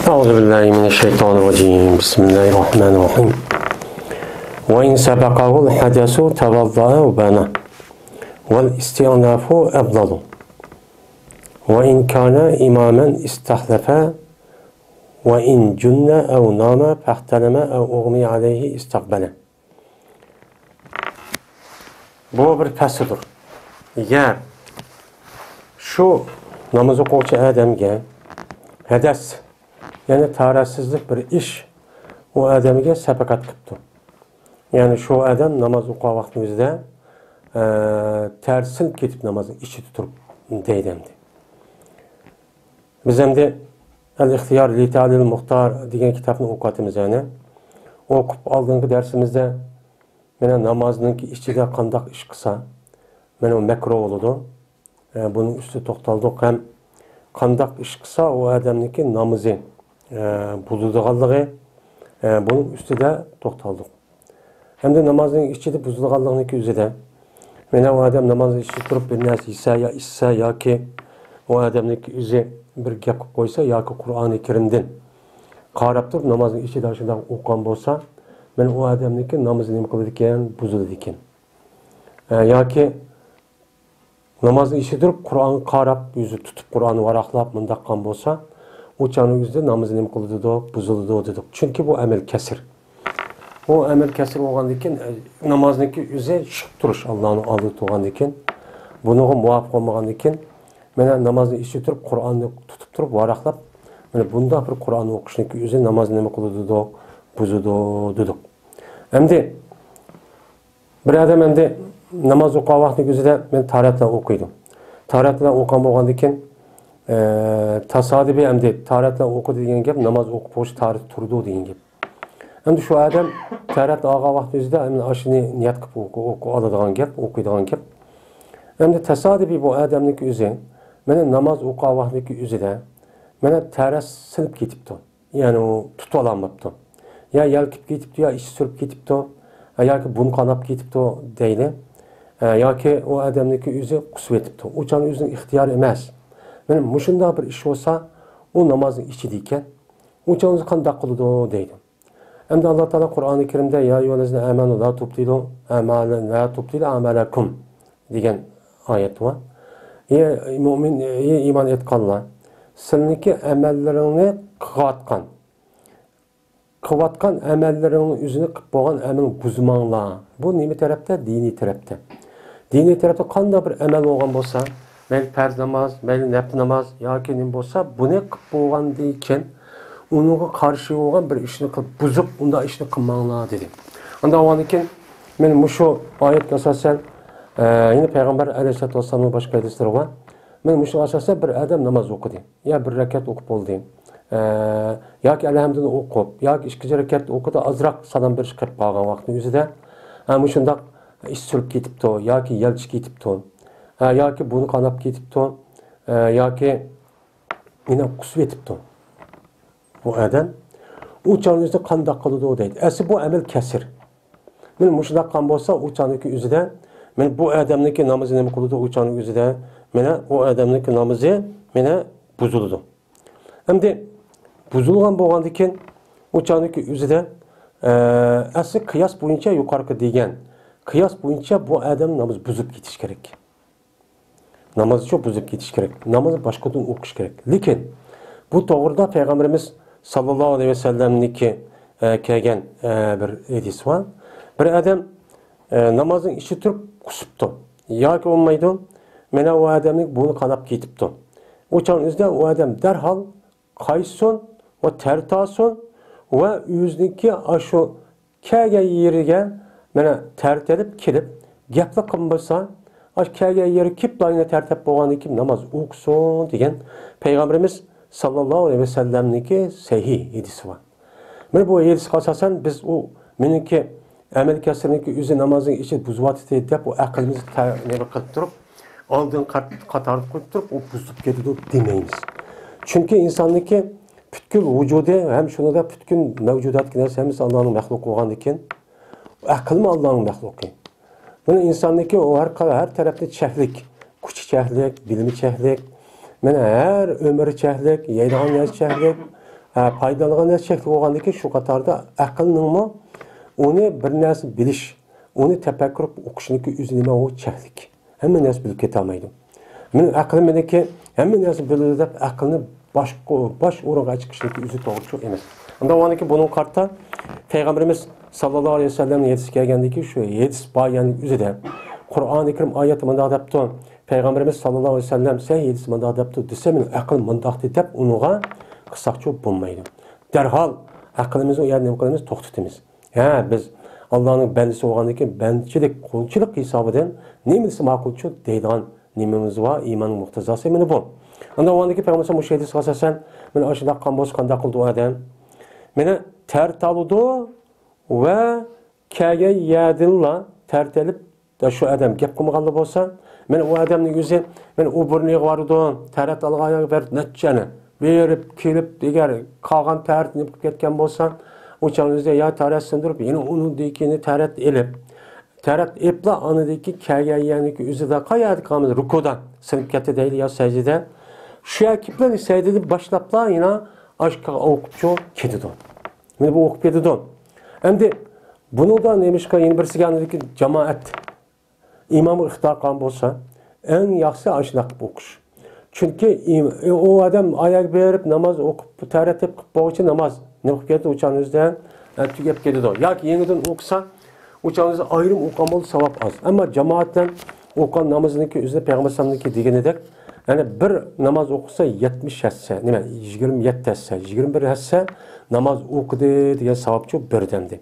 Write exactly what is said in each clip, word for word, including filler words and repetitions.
أعوذ بالله من الشيطان الرجيم. بسم الله الرحمن الرحيم. وإن سبقه الحدث توضأ وبنى. والاستئناف أفضل. وإن كان إماما استخلف. وإن جن أو نام فاحتلم أو أغمي عليه استقبل. بۇ بىر پەسلىدۇر. يەر شۇ ناماز ئوقۇغۇچى ئادەمگە ھەدەس، يەنى تاھارەتسىزلىك بىر ئىش ئۇ ئادەمگە سەپەقەت قىپتۇ. يەنى شۇ ئادەم ناماز ئوقۇغان ۋاقتىنىڭ ئۆزىدە، ئە، تەرسىنىپ كېتىپ نامازنىڭ ئىچىدە تۇرۇپ دەيدۇ ئەمدى. بىز ئەمدى ئەل ئىختىيار لىتەلىل مۇختار دېگەن كىتابنى ئوقۇۋاتىمىز يەنى. ئوقۇپ ئالدىنقى دەرسىمىزدە مانا نامازنىڭكى ئىچىدە قانداق ئىش قىلسا، مانا ئۇ مەكرۇھ بولىدۇ. ئە، بۇنىڭ ئۈستىدە توختالدۇق ھەم قانداق ئىش قىلسا ئۇ ئادەمنىڭكى نامىزى، ئە، بۇزۇلىدىغانلىقى، ئە، بۇنىڭ ئۈستىدە توختالدۇق. ھەمدە نامازنىڭ ئىچىدە بۇزۇلغانلىقنىڭكى ئۆزىدە، مانا ئۇ ئادەم نامازنىڭ ئىچىدە تۇرۇپ بىر نەرسە يېسە يا ئىچسە ياكى ئۇ ئادەمنىڭكى ئۆزى بىر گەپ قىلىپ قويسا ياكى قۇرئانى كەرىمدىن قاراپ تۇرۇپ نامازنىڭ ئىچىدە شۇنداق ئوقۇغان بولسا، مانا ئۇ ئادەمنىڭكى نامىزى نېمە قىلىدىكەن؟ بۇزۇلىدىكەن. ئە، ياكى نامازنىڭ ئىچىدە تۇرۇپ، قۇرئانغا قاراپ، يۈزى تۇتۇپ، قۇرئاننى ۋاراقلاپ، مۇنداق قىلغان بولسا، ئۇ چاغنىڭ ئۆزىدە نامىزى نېمە قىلىدۇ؟ بۇزۇلىدۇ دېدۇق. چۈنكى بۇ ئەمەل كەسىر. بۇ ئەمەل كەسىر بولغاندىن كېيىن، ئە، نامازنىڭكى ئۆزى شۇ تۇرۇش، ئاللانىڭ ئالدىدا تۇرغاندىن كېيىن، بۇنىڭغا مۇۋاپىق بولمىغاندىن كېيىن، مانا نامازنىڭ ئىچىدە تۇرۇپ، قۇرئاننى تۇتۇپ تۇرۇپ، ۋاراقلاپ، مانا بۇنداق بىر قۇرئان ئوقۇشنىڭكى ئۆزى نامازنى نېمە قىلىدۇ؟ بۇزىدۇ دېدۇق. ئەمدى بىر ئادەم ئەمدى ناماز ئوقۇغان ۋاقتىنىڭ ئۆزىدە مەن تاھارەت بىلەن ئوقۇيدۇ. تاھارەت بىلەن ئوقۇغان بولغاندىن كېيىن، ئە، تاسادىپىي ئەمدى تاھارەت بىلەن ئوقۇدى دېگەن گەپ، ناماز ئوقۇپ بولۇش تاھارىتى تۇرىدۇ دېگەن گەپ. ئەمدى شۇ ئادەم تاھارەتنى ئالغان ۋاقتىنىڭ ئۆزىدە ئەمدى ئاشۇنى نىيەت قىلىپ ئوقۇ-، ئوقۇ-، ئالىدىغان گەپ، ئوقۇيدىغان گەپ. ئەمدى تاسادىپىي بۇ ئادەمنىڭكى ئۆزى، مانا ناماز ئوقۇغان ۋاقتىنىڭكى ئۆزىدە، مانا تەرەت سىنىپ كېتىپتۇ. يەنى ئۇ تۇتۇۋالالماپتۇ. يا يەلكىپ كېتىپتۇ، يا ئىچى سۈرۈپ كېتىپتۇ، ھە، ياكى بۇرنى قاناپ كېتىپتۇ دەيلى. ھە، ياكى ئۇ ئادەمنىڭكى ئۆزى قۇسۇۋېتىپتۇ. ئۇ چاغنىڭ ئۆزىنىڭ ئىختىيارى ئەمەس. مانا مۇشۇنداق بىر ئىش بولسا، ئۇ نامازنىڭ ئىچىدە ئىكەن. ئۇ چاغنىڭ ئۆزى قانداق قىلىدۇ دەيدۇ. ئەمدى ئاللا تائالا قۇرئانى كەرىمدە، يا ئەييۇھەللەزىنە ئامەنۇ لا تۇبتىلۇ ئەمالە-، لا تۇبتىلۇ ئەمالەكۇم دېگەن ئايەت بار. ئى مۆمىن، ئى ئىمان ئېيتقانلار، سىلىنىڭكى ئەمەللىرىڭنى قىلىۋاتقان، قىلىۋاتقان ئەمەللىرىڭنى ئۆزىنى قىلىپ بولغان ئەمەلنى بۇزماڭلار. بۇ نېمە تەرەپتە؟ دىنىي تەرەپتە. دىنىي تەرەپتە قانداق بىر ئەمەل بولغان بولسا، مەيلى پەرز ناماز، مەيلى نەپلى ناماز ياكى نېمە بولسا، بۇنى قىلىپ بولغاندىن كېيىن ئۇنىڭغا قارشى بولغان بىر ئىشنى قىلىپ بۇزۇپ، ئۇنداق ئىشنى قىلماڭلار دېدى. ئاندىن ئاۋۋالدىن كېيىن مەن مۇشۇ ئايەتكە ئاساسەن، ئە، يەنە پەيغەمبەر ئەلەيھىسسالاتۇ ۋەسسالامنىڭ باشقا ھەدىسلىرى بار. مەن مۇشۇ ئاساسەن بىر ئادەم ناماز ئوقۇدى. يا بىر رەكەت ئوقۇپ بولدى. ئە، ياكى ئەلھەمدۇنى ئوقۇپ، ياكى ئىككىنچى رەكەتتە ئوقۇدى، ئازراق سالام بېرىش قېلىپ قالغان ۋاقىتنىڭ ئۆزىدە، ئە، مۇشۇنداق ئىچى سۈرۈپ كېتىپتۇ، ياكى يەلچۈك كېتىپتۇ، ئە، ياكى بۇرنى قاناپ كېتىپتۇ، ئە، ياكى يەنە قۇسۇۋېتىپتۇ. بۇ ئادەم ئۇ چاغنىڭ ئۆزىدە قانداق قىلىدۇ دەيدۇ. ئەسلى بۇ ئەمەل كەسىر. مانا مۇشۇنداق قىلغان بولسا، ئۇ چاغنىڭكى ئۆزىدە، مانا بۇ ئادەمنىڭكى نامىزى نېمە قىلىدۇ، ئۇ چاغنىڭ ئۆزىدە، مانا ئۇ ئادەمنىڭكى نامىزى، مانا بۇزۇلىدۇ. ئەمدى بۇزۇلغان بولغاندىن كېيىن، ئۇ چاغنىڭكى ئۆزىدە، ئە، ئەسلى قىياس بويىچە يۇقىرىقى دېگەن، قىياس بويىچە بۇ ئادەم نامىزى بۇزۇلۇپ كېتىشى كېرەك. نامازنى شۇ بۇزۇپ كېتىش كېرەك. نامازنى باشقىدىن ئوقۇش كېرەك. لېكىن بۇ توغرىدا پەيغەمبىرىمىز ساللاللاھۇ ئەلەيھى ۋەسەللەمنىڭكى، ئە، كەلگەن، ئە، بىر ھەدىسى بار. بىر ئادەم، ئە، نامازنىڭ ئىچىدە تۇرۇپ قۇسۇپتۇ. ياكى بولمايدۇ، مانا ئۇ ئادەمنىڭ بۇرنى قاناپ كېتىپتۇ. ئۇ چاغنىڭ ئۆزىدە ئۇ ئادەم دەرھال قايتسۇن ۋە تەرەت ئالسۇن ۋە ئۆزىنىڭكى ئاشۇ كەلگەن يېرىگە مانا تەرەت ئېلىپ كېلىپ، گەپلا قىلمىسا، ئاشۇ كەلگەن يېرىگە كېلىپلا يەنە تەرەت ئېلىپ بولغاندىن كېيىن ناماز ئوقۇسۇن دېگەن پەيغەمبىرىمىز ساللاللاھۇ ئەلەيھى ۋەسەللەمنىڭكى سەھىھ ھەدىسى بار. مانا بۇ ھەدىسكە ئاساسەن بىز ئۇ مېنىڭكى ئەمەل كەسىرنىڭكى ئۆزى نامازنىڭ ئىچىدە بۇزۇۋاتىدۇ دەپ، ئۇ ئەقلىمىزنى تە-، نېمە قىلىپ تۇرۇپ، ئالدىن قات-، قاتاردا قويۇپ تۇرۇپ، ئۇ بۇزۇلۇپ كېتىدۇ دېمەيمىز. چۈنكى ئىنساننىڭكى پۈتكۈل ۋۇجۇدى ھەم شۇنىڭدا پۈتكۈل مەۋجۇداتتىكى نەرسە ھەممىسى ئاللانىڭ مەخلۇقى بولغاندىكىن، ئەقىلمۇ ئاللانىڭ مەخلۇقى. بۇنى ئىنساننىڭكى ئۇ ھەر قا-، ھەر تەرەپتىن چەكلىك، كۈچى چەكلىك، بىلىمى چەكلىك، مانا ھەر ئۆمرى چەكلىك، يەيدىغان نەرسە چەكلىك، ھە، پايدىلانغان نەرسە چەكلىك بولغاندىكىن، شۇ قاتاردا ئەقىلنىڭمۇ ئۇنى بىر نەرسە بىلىش، ئۇنى تەپەككۇر قىلىپ ئوقۇشنىڭكى ئۆزى نېمە، ئۇ چەكلىك. ھەممە نەرسە بىلىپ كېتەلمەيدۇ. مېنىڭ ئەقلىم مېنىڭكى ھەممە نەرسە بىلىدۇ دەپ ئەقىلنى باش، باش ئورۇنغا چىقىشنىڭكى ئۆزى توغرا ئۇچۇر ئەمەس. ئۇنداق بولغاندىكىن بۇنىڭغا قارىتا پەيغەمبىرىمىز ساللاللاھۇ ئەلەيھى ۋەسەللەمنىڭ ھەدىسى كەلگەندىكىن، شۇ ھەدىس بار يەرنىڭ ئۆزىدە قۇرئانى كەرىم ئايەتتە مۇنداق دەپتۇ، پەيغەمبىرىمىز ساللاللاھۇ ئەلەيھى ۋەسەللەم سەن ھەدىسى مۇنداق دەپتۇ دېسە، مېنىڭ ئەقلىم مۇنداق دەپ ئۇنىڭغا قىلساقچۇ بولمايدۇ. دەرھال ئەقلىمىزنى ئۇ يەردە نېمە قىلىمىز؟ توختىتىمىز. ھە، بىز ئاللانىڭ بەندىسى بولغاندىن كېيىن بەندىچىلىك، قۇلچىلىق ھېسابىدىن نېمە دېسە ماقۇلچۇ دەيدىغان نېمىمىز بار؟ ئىماننىڭ مۇقتىزاسى مانا بۇ. ئاندىن ئۇنىڭدىن كېيىن پەيغەمبەر مۇشۇ ھەدىسكە ئاساسەن، مانا ئاشۇنداق قىلغان بولسا قانداق قىلىدۇ ئۇ ئادەم؟ مانا تەرەت ئالىدۇ ۋە كەلگەن يەردىنلا تەرەت ئېلىپ، شۇ ئادەم گەپ قىلمىغانلا بولسا، مانا ئۇ ئادەمنىڭ ئۆزى، مانا ئۇ بۇرنىغا بارىدۇ، تەرەت ئالغان يەرگە بېرىپ نەچچە يەرنى بېرىپ كېلىپ، ئەگەر قالغان تەرىتى نېمە قىلىپ كەتكەن بولسا، ئۇ چاغنىڭ ئۆزىدە يا تەرەت سىندۇرۇپ، يەنە ئۇنىڭدىن كېيىن تەرەت ئېلىپ، تەرەت ئېلىپلا ئاندىن كېيىن كەلگەن يەرنىڭكى ئۆزىدە قايەردە قالمىدى، رۇكۇدا سىنىپ كەتتى دەيلى يا سەجدىدە. شۇ يەرگە كېلىپلا سەجدىدىن باشلاپلا يەنە ئاشۇ ئوقۇپچۇ كېتىدۇ. مانا بۇ ئوقۇپ كېتىدۇ. ئەمدى بۇنىڭدا نېمىشقا يەنە بىرسىگە ئاندىن كېيىن جامائەت ئىمامغا ئىقتىدا قىلغان بولسا، ئەڭ ياخشىسى ئاشۇنداق قىلىپ ئوقۇش. چۈنكى ئىم-، ئۇ ئادەم ئايەگە بېرىپ ناماز ئوقۇپ، تەرەت قىلىپ بولغۇچە ناماز نېمە قىلىپ كېتىدۇ؟ ئۇ چاغنىڭ ئۆزىدە، ئە، تۈگەپ كېتىدۇ. ياكى يېڭىدىن ئوقۇسا، ئۇ چاغنىڭ ئۆزىدە ئايرىم ئوقۇغان بولسا ساۋاب ئاز. ئەمما جامائەت بىلەن ئوقۇغان نامىزىنىڭكى ئۆزىدە پەيغەمبەر ئەلەيھىسسالامنىڭكى دېگىنىدەك، يەنى بىر ناماز ئوقۇسا يەتمىش ھەسسە، نېمە، يىگىرمە يەتتە ھەسسە، يىگىرمە بىر ھەسسە ناماز ئوقۇدى دېگەن ساۋابچۇ بېرىدۇ ئەمدى.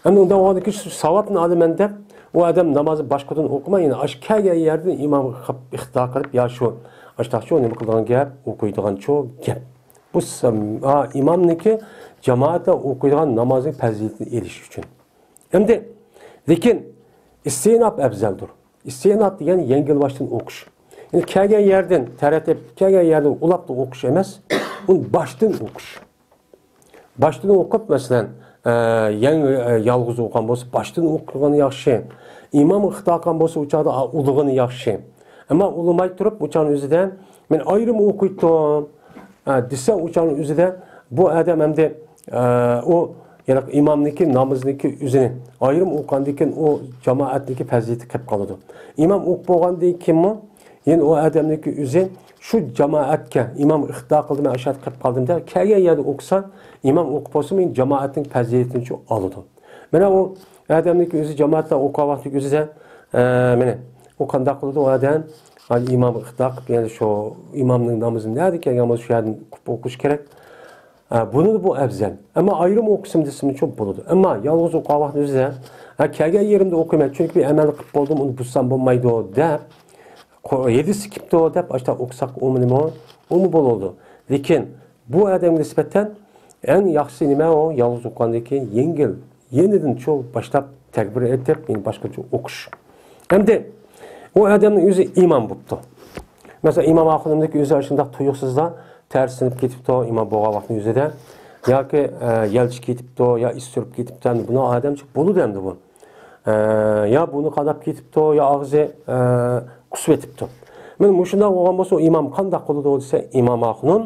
ئەمدى ئۇنداق بولغاندىكىن شۇ ساۋابنى ئالىمەن دەپ، ئۇ ئادەم نامازنى باشقىدىن ئوقۇماي، يەنە ئاشۇ كەلگەن يەردىن ئىمامغا قىلىپ، ئىقتىدا قىلىپ، يا شۇ ئاشۇنداقچۇ نېمە قىلىدىغان گەپ، ئوقۇيدىغانچۇ گەپ. بۇ سام-، ئا، ئىمامنىڭكى جامائەتتە ئوقۇيدىغان نامازنىڭ پەزىلىتىنى ئېلىش ئۈچۈن. ئەمدى، لېكىن ئىستىئناپ ئەۋزەلدۇر. ئىستىئناپ دېگەن يەڭگىل باشتىن ئوقۇش. يەنى كەلگەن يەردىن تەرەت ئېلىپ، كەلگەن يەردىن ئۇلاپلا ئوقۇش ئەمەس، ئۇنى باشتىن ئوقۇش. باشتىن ئوقۇپ، مەسىلەن، ئە، يەڭ-، ئە، يالغۇز ئوقۇغان بولسا، باشتىن ئوقۇغىنى ياخشى. ئىمام ئىقتىدا قىلغان بولسا، ئۇ چاغدا، ئا، ئۇلىغىنى ياخشى. ئەمما ئۇلىماي تۇرۇپ، ئۇ چاغنىڭ ئۆزىدە، مەن ئايرىم ئوقۇيتتۇم، ئە، دېسە، ئۇ چاغنىڭ ئۆزىدە بۇ ئادەم ئەمدى، ئە، ئۇ، يەنى ئىمامنىڭكى نامىزىنىڭكى ئۆزىنى ئايرىم ئوقۇغاندىن كېيىن، ئۇ جامائەتنىڭكى پەزىلىتى كېلىپ قالىدۇ. ئىمام ئوقۇپ بولغاندىن كېيىنمۇ، يەنە ئۇ ئادەمنىڭكى ئۆزى شۇ جامائەتكە، ئىمام ئىقتىدا قىلدى، مەن ئاشۇ يەردە قېلىپ قالدىم دەپ كەلگەن يەردە ئوقۇسا، ئىمام ئوقۇپ بولسىمۇ، يەنە جامائەتنىڭ پەزىلىتىنى شۇ ئالىدۇ. مانا ئۇ ئادەمنىڭكى ئۆزى جامائەتتە ئوقۇغان ۋاقتىدىكى ئۆزىدە، ئە، مانا ئۇ قانداق قىلىدۇ ئۇ ئادەم؟ ھازىر ئىمام ئىقتىدا قىلىپ، يەنى شۇ ئىمامنىڭ نامىزى نەدە كەلگەن بولسا، شۇ يەردىن ئوقۇپ ئوقۇش كېرەك. ئە، بۇنى بۇ ئەۋزەل. ئەمما ئايرىم ئوقۇسىمۇ دېسىمۇچۇ بولىدۇ. ئەمما يالغۇز ئوقۇغان ۋاقتىدا ئۆزىدە، ھە، كەلگەن يېرىمدە ئوقۇيمەن، چۈنكى بىر ئەمەلنى قىلىپ بولدۇم، ئۇنى بۇزسام بولمايدۇ دەپ، قو-، ھەدىسى كېلىپتۇ دەپ، ئاشۇنداق ئوقۇساق ئۇمۇ نېمە؟ ئۇمۇ بولىدۇ. لېكىن بۇ ئادەمگە نىسبەتەن ئەڭ ياخشىسى نېمە ئۇ؟ يالغۇز ئوقۇغاندىن كېيىن يەڭگىل، يېنىدىن شۇ باشلاپ تەكبىر ئېيتىپ، يەنە باشقىچە ئوقۇش. ئەمدى ئۇ ئادەمنىڭ ئۆزى ئىمام بوپتۇ. مەسىلەن، ئىمام ئاخۇنۇمنىڭكى ئۆزى شۇنداق تۇيۇقسىزلا تەرسىنىپ كېتىپتۇ، ئىمام بولغان ۋاقتىنىڭ ئۆزىدە. ياكى، ئە، يەلچۈك كېتىپتۇ، يا ئىس سۈرۈپ كېتىپتۇ. ئەمدى بۇنىڭ ئادەمچە بولىدۇ ئەمدى بۇ. ئە، يا بۇرنى قاناپ كېتىپتۇ، يا ئاغزى، ئە، قۇسۇۋېتىپتۇ. مانا مۇشۇنداق بولغان بولسا، ئۇ ئىمام قانداق قىلىدۇ دېسە، ئىمام ئاخۇنۇم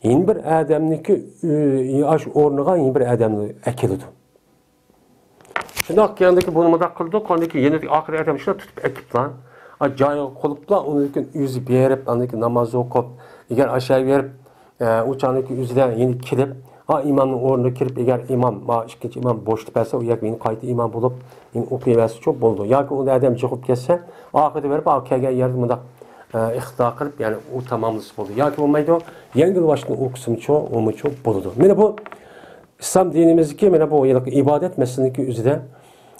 يەنە بىر ئادەمنىڭكى ئۆ-، ئاشۇ ئورنىغا يەنە بىر ئادەمنى ئەكېلىدۇ. شۇنداق كەلگەندىكىن بۇنى مۇنداق قىلىدۇ، ئاندىن كېيىن يەنە ئاخىرى ئادەم شۇنداق تۇتۇپ ئەكىپلا، ئا، جايىغا قويۇپلا، ئۇنىڭدىن كېيىن ئۆزى بېرىپ، ئاندىن كېيىن ناماز ئوقۇپ، ئەگەر ئاشۇ يەرگە بېرىپ، ئە، ئۇ چاغنىڭكى ئۆزىدە يەنە كېلىپ، ئا، ئىمامنىڭ ئورنىغا كىرىپ، ئەگەر ئىمام، ئا، ئىككىنچى ئىمام بوشىتىپ بەرسە، ئۇ يەرگە يەنە قايتا ئىمام بولۇپ، يەنە ئوقۇيۋەرسىچۇ بولىدۇ. ياكى ئۇ ئادەم جىقىپ كەتسە، ئاخىرىدا بېرىپ، ئا، كەلگەن يەردە مۇنداق، ئە، ئىقتىدا قىلىپ، يەنى ئۇ تاماملىسا بولىدۇ. ياكى بولمايدۇ، يەڭگىل باشتىن ئوقۇسىمۇچۇ، ئۇمۇچۇ بولىدۇ. مانا بۇ ئىسلام دىنىمىزدىكى مانا بۇ ئىبادەت مەسىلىنىڭكى ئۆزىدە،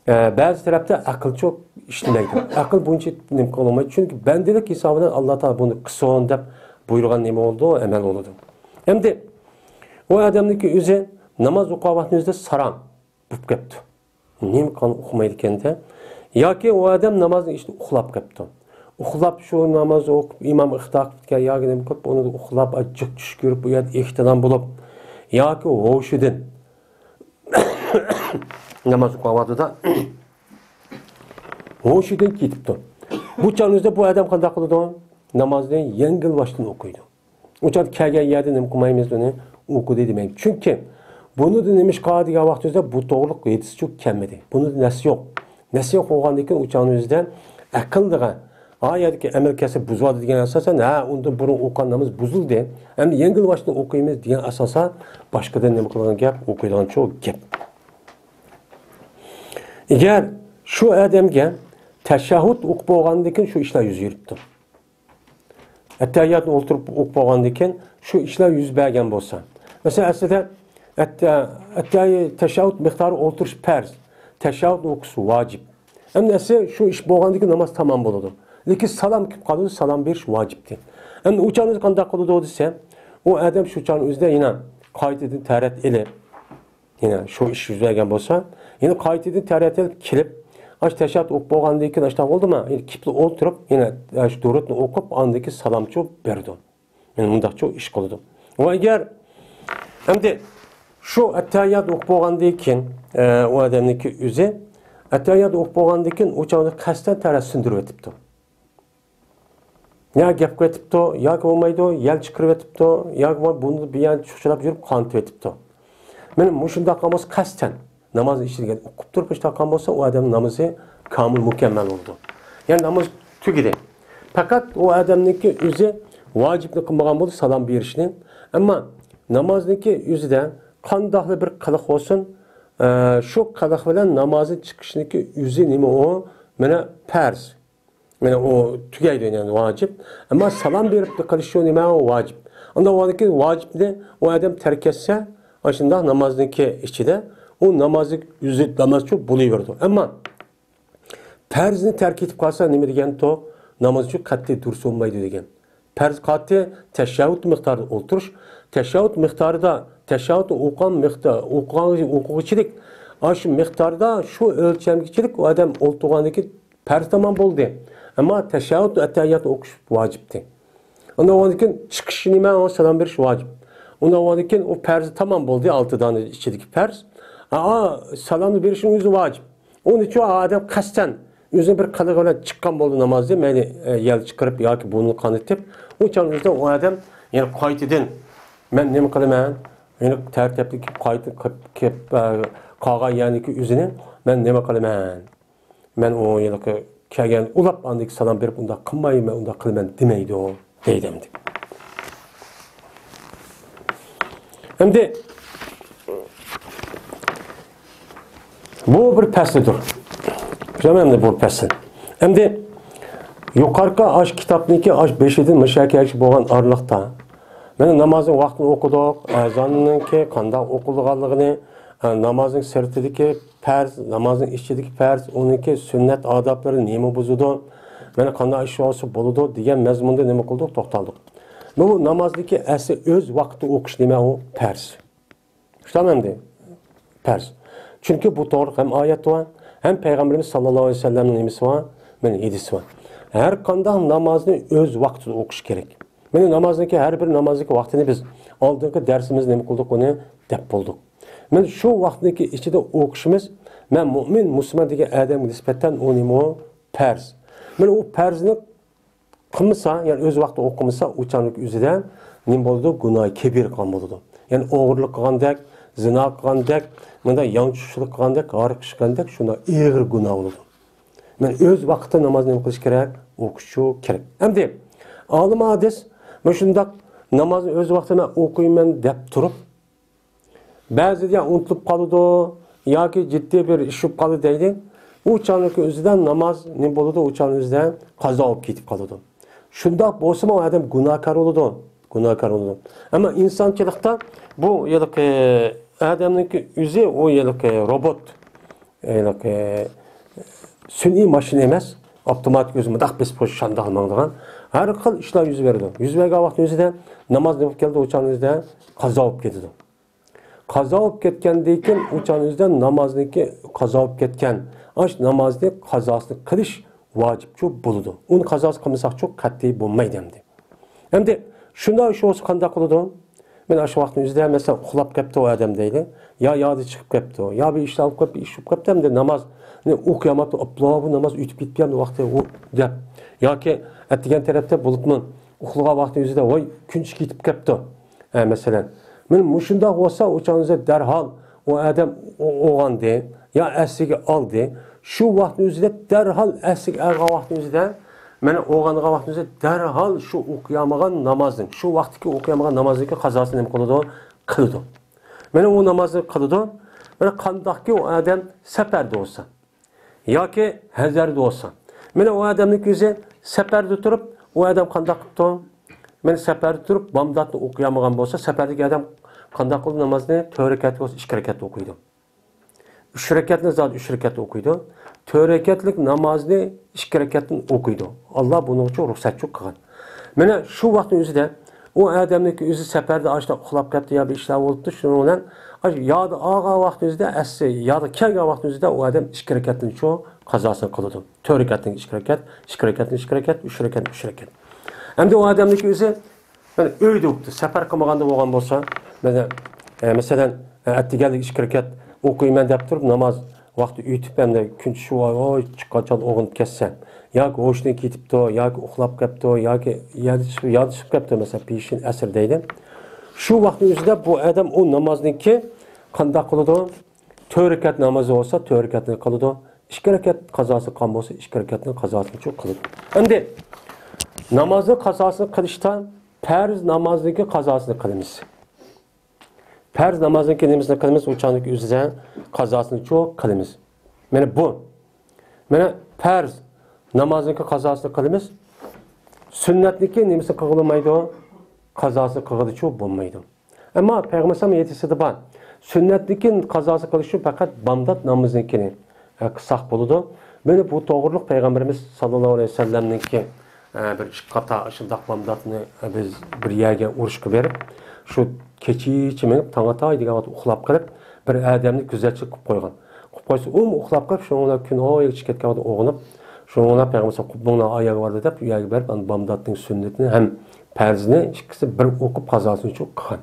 ئە، بەزى تەرەپتە ئەقىلچۇ ئىشلىمەيدۇ. ئەقىل بۇنچە نېمە قىلالمايدۇ. چۈنكى بەندىلىك ھېسابىدىن ئاللا تائالا بۇنى قىلسۇن دەپ بۇيرۇغان نېمە بولىدۇ؟ ئەمەل بولىدۇ. ئەمدى ئۇ ئادەمنىڭكى ئۆزى ناماز ئوقۇغان ۋاقتىنىڭ ئۆزىدە ساراڭ بولۇپ كەپتۇ. نېمە قىلغاننى ئۇقمايدىكەن-دە. ياكى ئۇ ئادەم نامازنىڭ ئىچىدە ئۇخلاپ كەپتۇ. ئۇخلاپ شۇ ناماز ئوقۇپ، ئىمام ئىقتىدا قىلىپ كەتكەن ياكى نېمە قىلىپ، ئۇنى ئۇخلاپ، جىق چۈش كۆرۈپ، ئۇ يەردە ئېھتىلام بولۇپ، ياكى ھوشىدىن ناماز ئوقۇغان ۋاقتىدا ھوشىدىن كېتىپتۇ. بۇ چاغنىڭ ئۆزىدە بۇ ئادەم قانداق قىلىدۇ؟ نامازنى يەڭگىل باشتىن ئوقۇيدۇ. ئۇ چاغدا كەلگەن يەردە نېمە قىلمايمىز ئۇنى؟ ئوقۇدى دېمەيمەن. چۈنكى بۇنىدا نېمىشقا دېگەن ۋاقتىمىزدا بۇ توغرىلىق ھەدىسچۇ كەلمىدى. بۇنىدا نەس يوق. نەس يوق بولغاندىن كېيىن ئۇ چاغنىڭ ئۆزىدە ئەقىل دېگەن، ئا يەردىكى ئەمەل كەلسە بۇزۇلىدۇ دېگەن ئاساسەن، ھە، ئۇندىن بۇرۇن ئوقۇغان ناماز بۇزۇلدى. ئەمدى يەڭگىللاشتىن ئوقۇيمىز دېگەن ئاساسا باشقىدىن نېمە قىلغان گەپ، ئوقۇيدىغان چوڭ گەپ. ئەگەر شۇ ئادەمگە تەشەھھۇد ئوقۇپ بولغاندىن كېيىن شۇ ئىشلار يۈز بېرىپتۇ. ئەتتەھىياتنى ئولتۇرۇپ ئوقۇپ بولغاندىن كېيىن شۇ ئىشلار يۈز بەرگەن بولسا، مەسىلەن، ئەسلىدە ئەتتە-، ئەتتەھىيات تەشەھھۇد مىقدارى ئولتۇرۇش پەرز، تەشەھھۇد ئوقۇش ۋاجىپ. ئەمدى ئەسلى شۇ ئىش بولغاندىن كېيىن ناماز تامام بولىدۇ. لېكىن سالام كېلىپ قالىدۇ، سالام بېرىش ۋاجىپتى. ئەمدى ئۇ چاغنى قانداق قىلىدۇ دېسە، ئۇ ئادەم شۇ چاغنىڭ ئۆزىدە يەنە قايتىدىن تەھارەت ئېلىپ، يەنە شۇ ئىش يۈز بەرگەن بولسا، يەنە قايتىدىن تەھارەت ئېلىپ كېلىپ، ئاشۇ تەشەھھۇد ئوقۇپ بولغاندىن كېيىن ئاشۇنداق بولدىمۇ، يەنە كېپىلا ئولتۇرۇپ، يەنە شۇ دۇرۇتنى ئوقۇپ، ئاندىن كېيىن سالامچۇ بېرىدۇ. يەنە مۇنداقچۇ ئىش قىلىدۇ. ۋە ئەگەر ئەمدى شۇ ئەتتەھىيات ئوقۇپ بولغاندىن كېيىن، ئە، ئۇ ئادەمنىڭكى ئۆزى ئەتتەھىيات ئوقۇپ بولغاندىن كېيىن ئۇ چاغدا قەستەن تەھارەت سۇندۇرۇۋېتىپتۇ. يا گەپ قىلىۋېتىپتۇ، ياكى بولمايدۇ، يەل چىقىرىۋېتىپتۇ، ياكى بولمايدۇ، بۇنى بۇ يەرنى چۇخچىلاپ يۈرۈپ قانىتىۋېتىپتۇ. مانا مۇشۇنداق قىلماس قەستەن نامازنى ئىچىدىكى ئوقۇپ تۇرۇپ مۇشۇنداق قىلغان بولسا، ئۇ ئادەمنىڭ نامىزى كامىل، مۇكەممەل بولىدۇ. يەنى ناماز تۈگىدى. پەقەت ئۇ ئادەمنىڭكى ئۆزى ۋاجىپنى قىلمىغان بولدى، سالام بېرىشنى. ئەمما نامازنىڭكى ئۆزىدە قانداقلا بىر قىلىق بولسۇن، ئە، شۇ قىلىق بىلەن نامازنى چىقىشنىڭكى ئۆزى نېمە ئۇ؟ مانا پەرز. مانا ئۇ تۈگەيدۇ، يەنى ۋاجىپ. ئەمما سالام بېرىپ قىلىش شۇ نېمە ئۇ ۋاجىپ. ئۇنداق بولغاندىكىن ۋاجىپنى ئۇ ئادەم تەرك ئەتسە، ئاشۇنداق نامازنىڭكى ئىچىدە ئۇ نامازنى ئۆزى نامازچۇ بولۇۋېرىدۇ. ئەمما پەرزنى تەرك ئېتىپ قالسا نېمە دېگەنتۇ؟ نامازچۇ قەتئىي دۇرۇس بولمايدۇ دېگەن. پەرز قاتى تەشەھھۇد مىقدارىدا ئولتۇرۇش، تەشەھھۇد مىقدارىدا، تەشەھھۇد ئوقۇغان مىقدار، ئوقۇغان، ئوقۇغۇچىلىك، ئاشۇ مىقداردا، شۇ ئۆلچەمگىچىلىك ئۇ ئادەم ئولتۇرغاندىن كېيىن پەرز تامام بولدى. ئەمما تەشەھھۇد ئەتتەھىياتنى ئوقۇش ۋاجىپتى. ئۇنداق بولغاندىن كېيىن چىقىش نېمە؟ ئۇ سالام بېرىش ۋاجىپ. ئۇنداق بولغاندىن كېيىن ئۇ پەرزى تامام بولدى، ئالتە دانە ئىچىدىكى پەرز. ئا، سالامنى بېرىشنىڭ ئۆزى ۋاجىپ. ئۇنىڭ ئۈچۈن ئادەم قەستەن ئۆزىنىڭ بىر قىلىقى بىلەن چىققان بولدى نامازدىن، مەيلى، ئە، يەل چىقىرىپ ياكى بۇرنىنى قانىتىپ، ئۇ چاغنىڭ ئۆزىدە ئۇ ئادەم يەنە قايتىدىن، مەن نېمە قىلىمەن؟ يەنە تەرتىپلىك قايتا قىپ-، كېپ-، ئە، قالغان يەرنىڭكى ئۆزىنى مەن نېمە قىلىمەن؟ مەن ئۇ ھېلىقى كەلگەن ئۇلاپ ئاندىن كېيىن سالام بېرىپ، ئۇنداق قىلمايمەن، ئۇنداق قىلىمەن دېمەيدۇ، دەيدۇ ئەمدى. ئەمدى بۇ بىر پەسلىدۇر. بىلمەمدۇ بۇ پەسىل. ئەمدى يۇقارقى ئاش كىتابنىڭكى ئاش بېشىدىن مۇشۇ يەرگە بولغان ئارىلىقتا، مانا نامازنىڭ ۋاقتىنى ئوقۇدۇق، ئەزاننىڭكى قانداق ئوقۇلىدىغانلىقىنى، ئە، نامازنىڭ سىرتىدىكى پەرز، نامازنىڭ ئىچىدىكى پەرز، ئۇنىڭكى سۈننەت ئادابلىرى نېمە بۇزىدۇ، مانا قانداق ئىش بولسا بولىدۇ دېگەن مەزمۇندا نېمە قىلدۇق؟ توختالدۇق. بۇ نامازدىكى ئەسلى ئۆز ۋاقتىدا ئوقۇش نېمە ئۇ؟ پەرز. شۇنداق ئەمدى پەرز. چۈنكى بۇ توغرىلىق ھەم ئايەت بار، ھەم پەيغەمبىرىمىز ساللاللاھۇ ئەلەيھى ۋەسەللەمنىڭ نېمىسى بار؟ مانا ھەدىسى بار. ھەر قانداق نامازنى ئۆز ۋاقتىدا ئوقۇش كېرەك. مانا نامازنىڭكى ھەر بىر نامازنىڭكى ۋاقتىنى بىز ئالدىنقى دەرسىمىزدە نېمە قىلدۇق، ئۇنى دەپ بولدۇق. مانا شۇ ۋاقىتنىڭكى ئىچىدە ئوقۇشىمىز، مەن مۇئمىن، مۇسۇلمان دېگەن ئادەمگە نىسبەتەن ئۇ نېمە ئۇ؟ پەرز. مانا ئۇ پەرزنى قىلمىسا، يەنى ئۆز ۋاقتىدا ئوقۇمىسا، ئۇ چاغنىڭ ئۆزىدە نېمە بولىدۇ؟ گۇناھى كەبىرە قىلغان بولىدۇ. يەنى ئوغرىلىق قىلغاندەك، زىنا قىلغاندەك، مۇنداق يانچۇقچىلىق قىلغاندەك، ھاراق ئىچكەندەك شۇنداق ئېغىر گۇناھ بولىدۇ. مانا ئۆز ۋاقتىدا نامازنى نېمە قىلىش كېرەك؟ ئوقۇش كېرەك. ئەمدى ئالىم ھەدىس مۇشۇنداق نامازنى ئۆز ۋاقتىدا مەن ئوقۇيمەن دەپ تۇرۇپ، بەزىدە يا ئۇنتۇلۇپ قالىدۇ، ياكى جىددىي بىر ئىش بولۇپ قالدى دەيلى. ئۇ چاغنىڭكى ئۆزىدە ناماز نېمە بولىدۇ؟ ئۇ چاغنىڭ ئۆزىدە قازا بولۇپ كېتىپ قالىدۇ. شۇنداق بولسىمۇ ئۇ ئادەم گۇناھكار بولىدۇ. گۇناھكار بولىدۇ. ئەمما ئىنسانچىلىقتا بۇ ھېلىقى ئادەمنىڭكى ئۆزى ئۇ ھېلىقى روبوت، ھېلىقى سۈنئىي ماشىنا ئەمەس، ئاپتوماتىك ئۆزى مۇنداق بېسىپ قويۇش شانداق ماڭىدىغان. ھەر خىل ئىشلار يۈز بېرىدۇ. يۈز بەرگەن ۋاقىتنىڭ ئۆزىدە ناماز نېمە بولۇپ كەلدى؟ ئۇ چاغنىڭ ئۆزىدە قازا بولۇپ كېتىدۇ. قازا بولۇپ كەتكەندىن كېيىن، ئۇ چاغنىڭ ئۆزىدە نامازنىڭكى قازا بولۇپ كەتكەن، ئاش نامازنى قازاسىنى قىلىش ۋاجىپچۇ بولىدۇ. ئۇنى قازاسى قىلمىساقچۇ قەتئىي بولمايدۇ ئەمدى. ئەمدى شۇنداق ئىش بولسا قانداق قىلىدۇ؟ مەن ئاشۇ ۋاقىتنىڭ ئۆزىدە، مەسىلەن، ئۇخلاپ كەپتۇ ئۇ ئادەم دەيلى. يا يادى چىقىپ كەپتۇ، يا بىر ئىشلار بولۇپ كەپتۇ، ئىش بولۇپ كەپتۇ، ئەمدى نامازنى ئوقۇيالماپتۇ، ئاپلا بۇ ناماز ئۆتۈپ كېتىپتۇ ئەمدى ۋاقتى ئۇ دەپ. ياكى ئەتىگەن تەرەپتە بولۇپمۇ ئۇخلىغان ۋاقتىنىڭ ئۆزىدە، ۋاي، كۈن چىقىپ كېتىپ كەپتۇ. ھە، مەسىلەن، مانا مۇشۇنداق بولسا، ئۇ چاغنىڭ ئۆزىدە دەرھال ئۇ ئادەم ئو-، ئويغاندى، يا ئەسلىگە ئالدى. شۇ ۋاقىتنىڭ ئۆزىدە دەرھال ئەسلىگە ئالغان ۋاقىتنىڭ ئۆزىدە، مانا ئويغانغان ۋاقىتنىڭ ئۆزىدە دەرھال شۇ ئوقۇيالمىغان نامازنىڭ، شۇ ۋاقىتتىكى ئوقۇيالمىغان نامازنىڭكى قازاسىنى نېمە قىلىدۇ؟ قىلىدۇ. مانا ئۇ نامازنى قىلىدۇ. مانا قانداقكى ئۇ ئادەم سەپەردە بولسا، ياكى ھەزەردە بولسا. مانا ئۇ ئادەمنىڭكى ئۆزى سەپەردە تۇرۇپ، ئۇ ئادەم قانداق قىپتۇ؟ مانا سەپەردە تۇرۇپ، بامداتنى ئوقۇيالمىغان بولسا، سەپەردىكى ئادەم قانداق قىلىدۇ نامازنى؟ تۆت رەكەت بولسا، ئىككى رەكەت ئوقۇيدۇ. ئۈچ رەكەتنى زادى ئۈچ رەكەت ئوقۇيدۇ. تۆت رەكەتلىك نامازنى ئىككى رەكەتتىن ئوقۇيدۇ. ئاللا بۇنىڭ ئۈچۈن رۇخسەتچۇ قىلغان. مانا شۇ ۋاقىتنىڭ ئۆزىدە ئۇ ئادەمنىڭكى ئۆزى سەپەردە ئاشۇنداق ئۇخلاپ كەتتى يا بىر ئىشلار بولۇپتۇ، شۇنىڭ بىلەن ئاشۇ يادى ئالغان ۋاقىتنىڭ ئۆزىدە، ئەسلى يادى كەلگەن ۋاقىتنىڭ ئۆزىدە ئۇ ئادەم ئىككى رەكەتتىنچۇ قازاسىنى قىلىدۇ. تۆت رەكەتتىن ئىككى رەكەت، ئىككى رەكەتتىن ئىككى رەكەت، ئۈچ رەكەتتىن ئۈچ رەكەت. ئەمدى ئۇ ئادەمنىڭكى ئۆزى مانا ئۆيدە بوپتۇ، سەپەر قىلمىغاندا بولغان بولسا، مانا، ئە، مەسىلەن، ئە، ئەتىگەنلىك ئىككى رەكەت ئوقۇيمەن دەپ تۇرۇپ، ناماز ۋاقتى ئۆتۈپ، ئەمدى كۈن چۈشۈپ، ۋاي، ۋاي، قاچان ئويغىنىپ كەتسەم، ياكى ھوشىدىن كېتىپتۇ، ياكى ئۇخلاپ كەپتۇ، ياكى يادىشىپ، يادىشىپ كەپتۇ، مەسىلەن، پېشىن ئەسىر دەيلى. شۇ ۋاقىتنىڭ ئۆزىدە بۇ ئادەم ئۇ نامازنىڭكى قانداق قىلىدۇ؟ تۆت رەكەت نامازى بولسا، تۆت رەكەتنى قىلىدۇ. ئىككى رەكەت قازاسى قىلغان بولسا، ئىككى رەكەتنىڭ قازاسىنى قىلىدۇ. ئەمدى نامازنىڭ قازاسىنى قىلىشتا پەرز نامازنىڭكى قازاسىنى قىلىمىز. پەرز نامازنىڭكى نېمىسىنى قىلىمىز؟ ئۇ چاغنىڭكى ئۆزىدە قازاسىنىچۇ قىلىمىز. مانا بۇ. مانا پەرز نامازنىڭكى قازاسىنى قىلىمىز. سۈننەتنىڭكى نېمىسىنى قىلغىلى بولمايدۇ؟ قازاسىنى قىلغىلىچۇ بولمايدۇ. ئەمما پەيغەمبەر ئەلەيھىسسالام ھەدىسىدە بار. سۈننەتنىڭكى قازاسى قىلىش ئۈچۈن پەقەت بامدات نامىزىنىڭكىنى، ئە، قىلساق بولىدۇ. مانا بۇ توغرىلىق پەيغەمبىرىمىز ساللاللاھۇ ئەلەيھى ۋەسەللەمنىڭكى، ئە، بىر ئىككى قاتا شۇنداق بامداتنى، ئە، بىز بىر يەرگە ئۇرۇشقا بېرىپ، شۇ كېچىچە مېڭىپ، تاڭ ئاتاي دېگەن ۋاقىتتا ئۇخلاپ قېلىپ، بىر ئادەمنى كۆزەتچىلىك قىلىپ قويغان. قىلىپ قويسا، ئۇمۇ ئۇخلاپ قېلىپ، شۇنىڭ بىلەن كۈن ئويغىچە كەتكەن ۋاقىتتا ئويغىنىپ، شۇنىڭ بىلەن پەيغەمبەر ساللاللاھۇ ئەلەيھى ۋەسەللەم، قوپماڭلار، ئايەرگە باردى دەپ، ئۇ يەرگە بېرىپ، ئانا بامداتنىڭ سۈننىتىنى ھەم پەرزىنى ئىككىسى بىر ئوقۇپ، قازاسىنى شۇ قىلغان.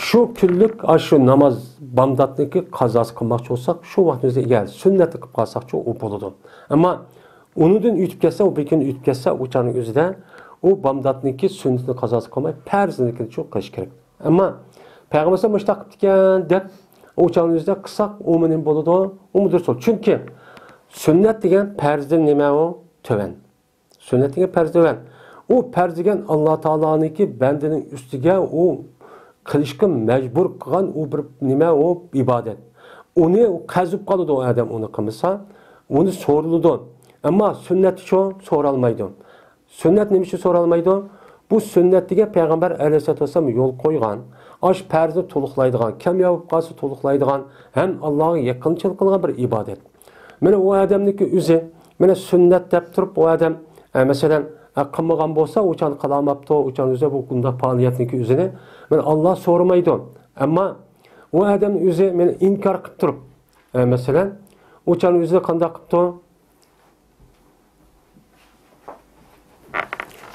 شۇ كۈنلۈك ئاشۇ ناماز بامداتنىڭكى قازاسى قىلماقچى بولساق، شۇ ۋاقتىمىزدا ئەگەر سۈننەتنى قىلىپ قالساقچۇ، ئۇ بولىدۇ. ئەمما ئۇنىڭدىن ئۆتۈپ كەتسە، ئۇ بىر كۈن ئۆتۈپ كەتسە، ئۇ چاغنىڭ ئۆزىدە ئۇ بامداتنىڭكى سۈننىتىنى قازاسى قىلماي، پەرزىنىڭكىنى شۇ قىلىش كېرەك. ئەمما پەيغەمبەر مۇشۇنداق قىپتىكەن دەپ، ئۇ چاغنىڭ ئۆزىدە قىلساق، ئۇمۇ نېمە بولىدۇ؟ ئۇمۇ دۇرۇس بولىدۇ. چۈنكى سۈننەت دېگەن پەرزدىن نېمە ئۇ؟ تۆۋەن. سۈننەت دېگەن پەرز تۆۋەن. ئۇ پەرز دېگەن ئاللا تائالانىڭكى بەندىنىڭ ئۈستىگە ئۇ قىلىشقا مەجبۇر قىلغان ئۇ بىر نېمە ئۇ؟ ئىبادەت. ئۇنى قەزىپ قالىدۇ ئۇ ئادەم ئۇنى قىلمىسا. ئۇنى سورىلىدۇ. ئەمما سۈننەتچۇ؟ سورالمايدۇ. سۈننەت نېمە ئۈچۈن سورالمايدۇ؟ بۇ سۈننەت دېگەن پەيغەمبەر ئەلەيھىسسالاتۇ ۋەسسالام يول قويغان، ئاشۇ پەرزنى تولۇقلايدىغان، كەم ياۋۇپ قالسا تولۇقلايدىغان ھەم ئاللاغا يېقىنچىلىق قىلغان بىر ئىبادەت. مانا ئۇ ئادەمنىڭكى ئۆزى، مانا سۈننەت دەپ تۇرۇپ ئۇ ئادەم، ئە، مەسىلەن، ئە، قىلمىغان بولسا، ئۇ چاغدا قىلالماپتۇ، ئۇ چاغدا ئۆزى بۇ بۇنداق پائالىيەتنىڭكى ئۆزىنى، مانا ئاللا سورىمايدۇ. ئەمما ئۇ ئادەم ئۆزى مانا ئىنكار قىلىپ تۇرۇپ، ئە، مەسىلەن، ئۇ چاغدا ئۆزى قانداق قىپتۇ؟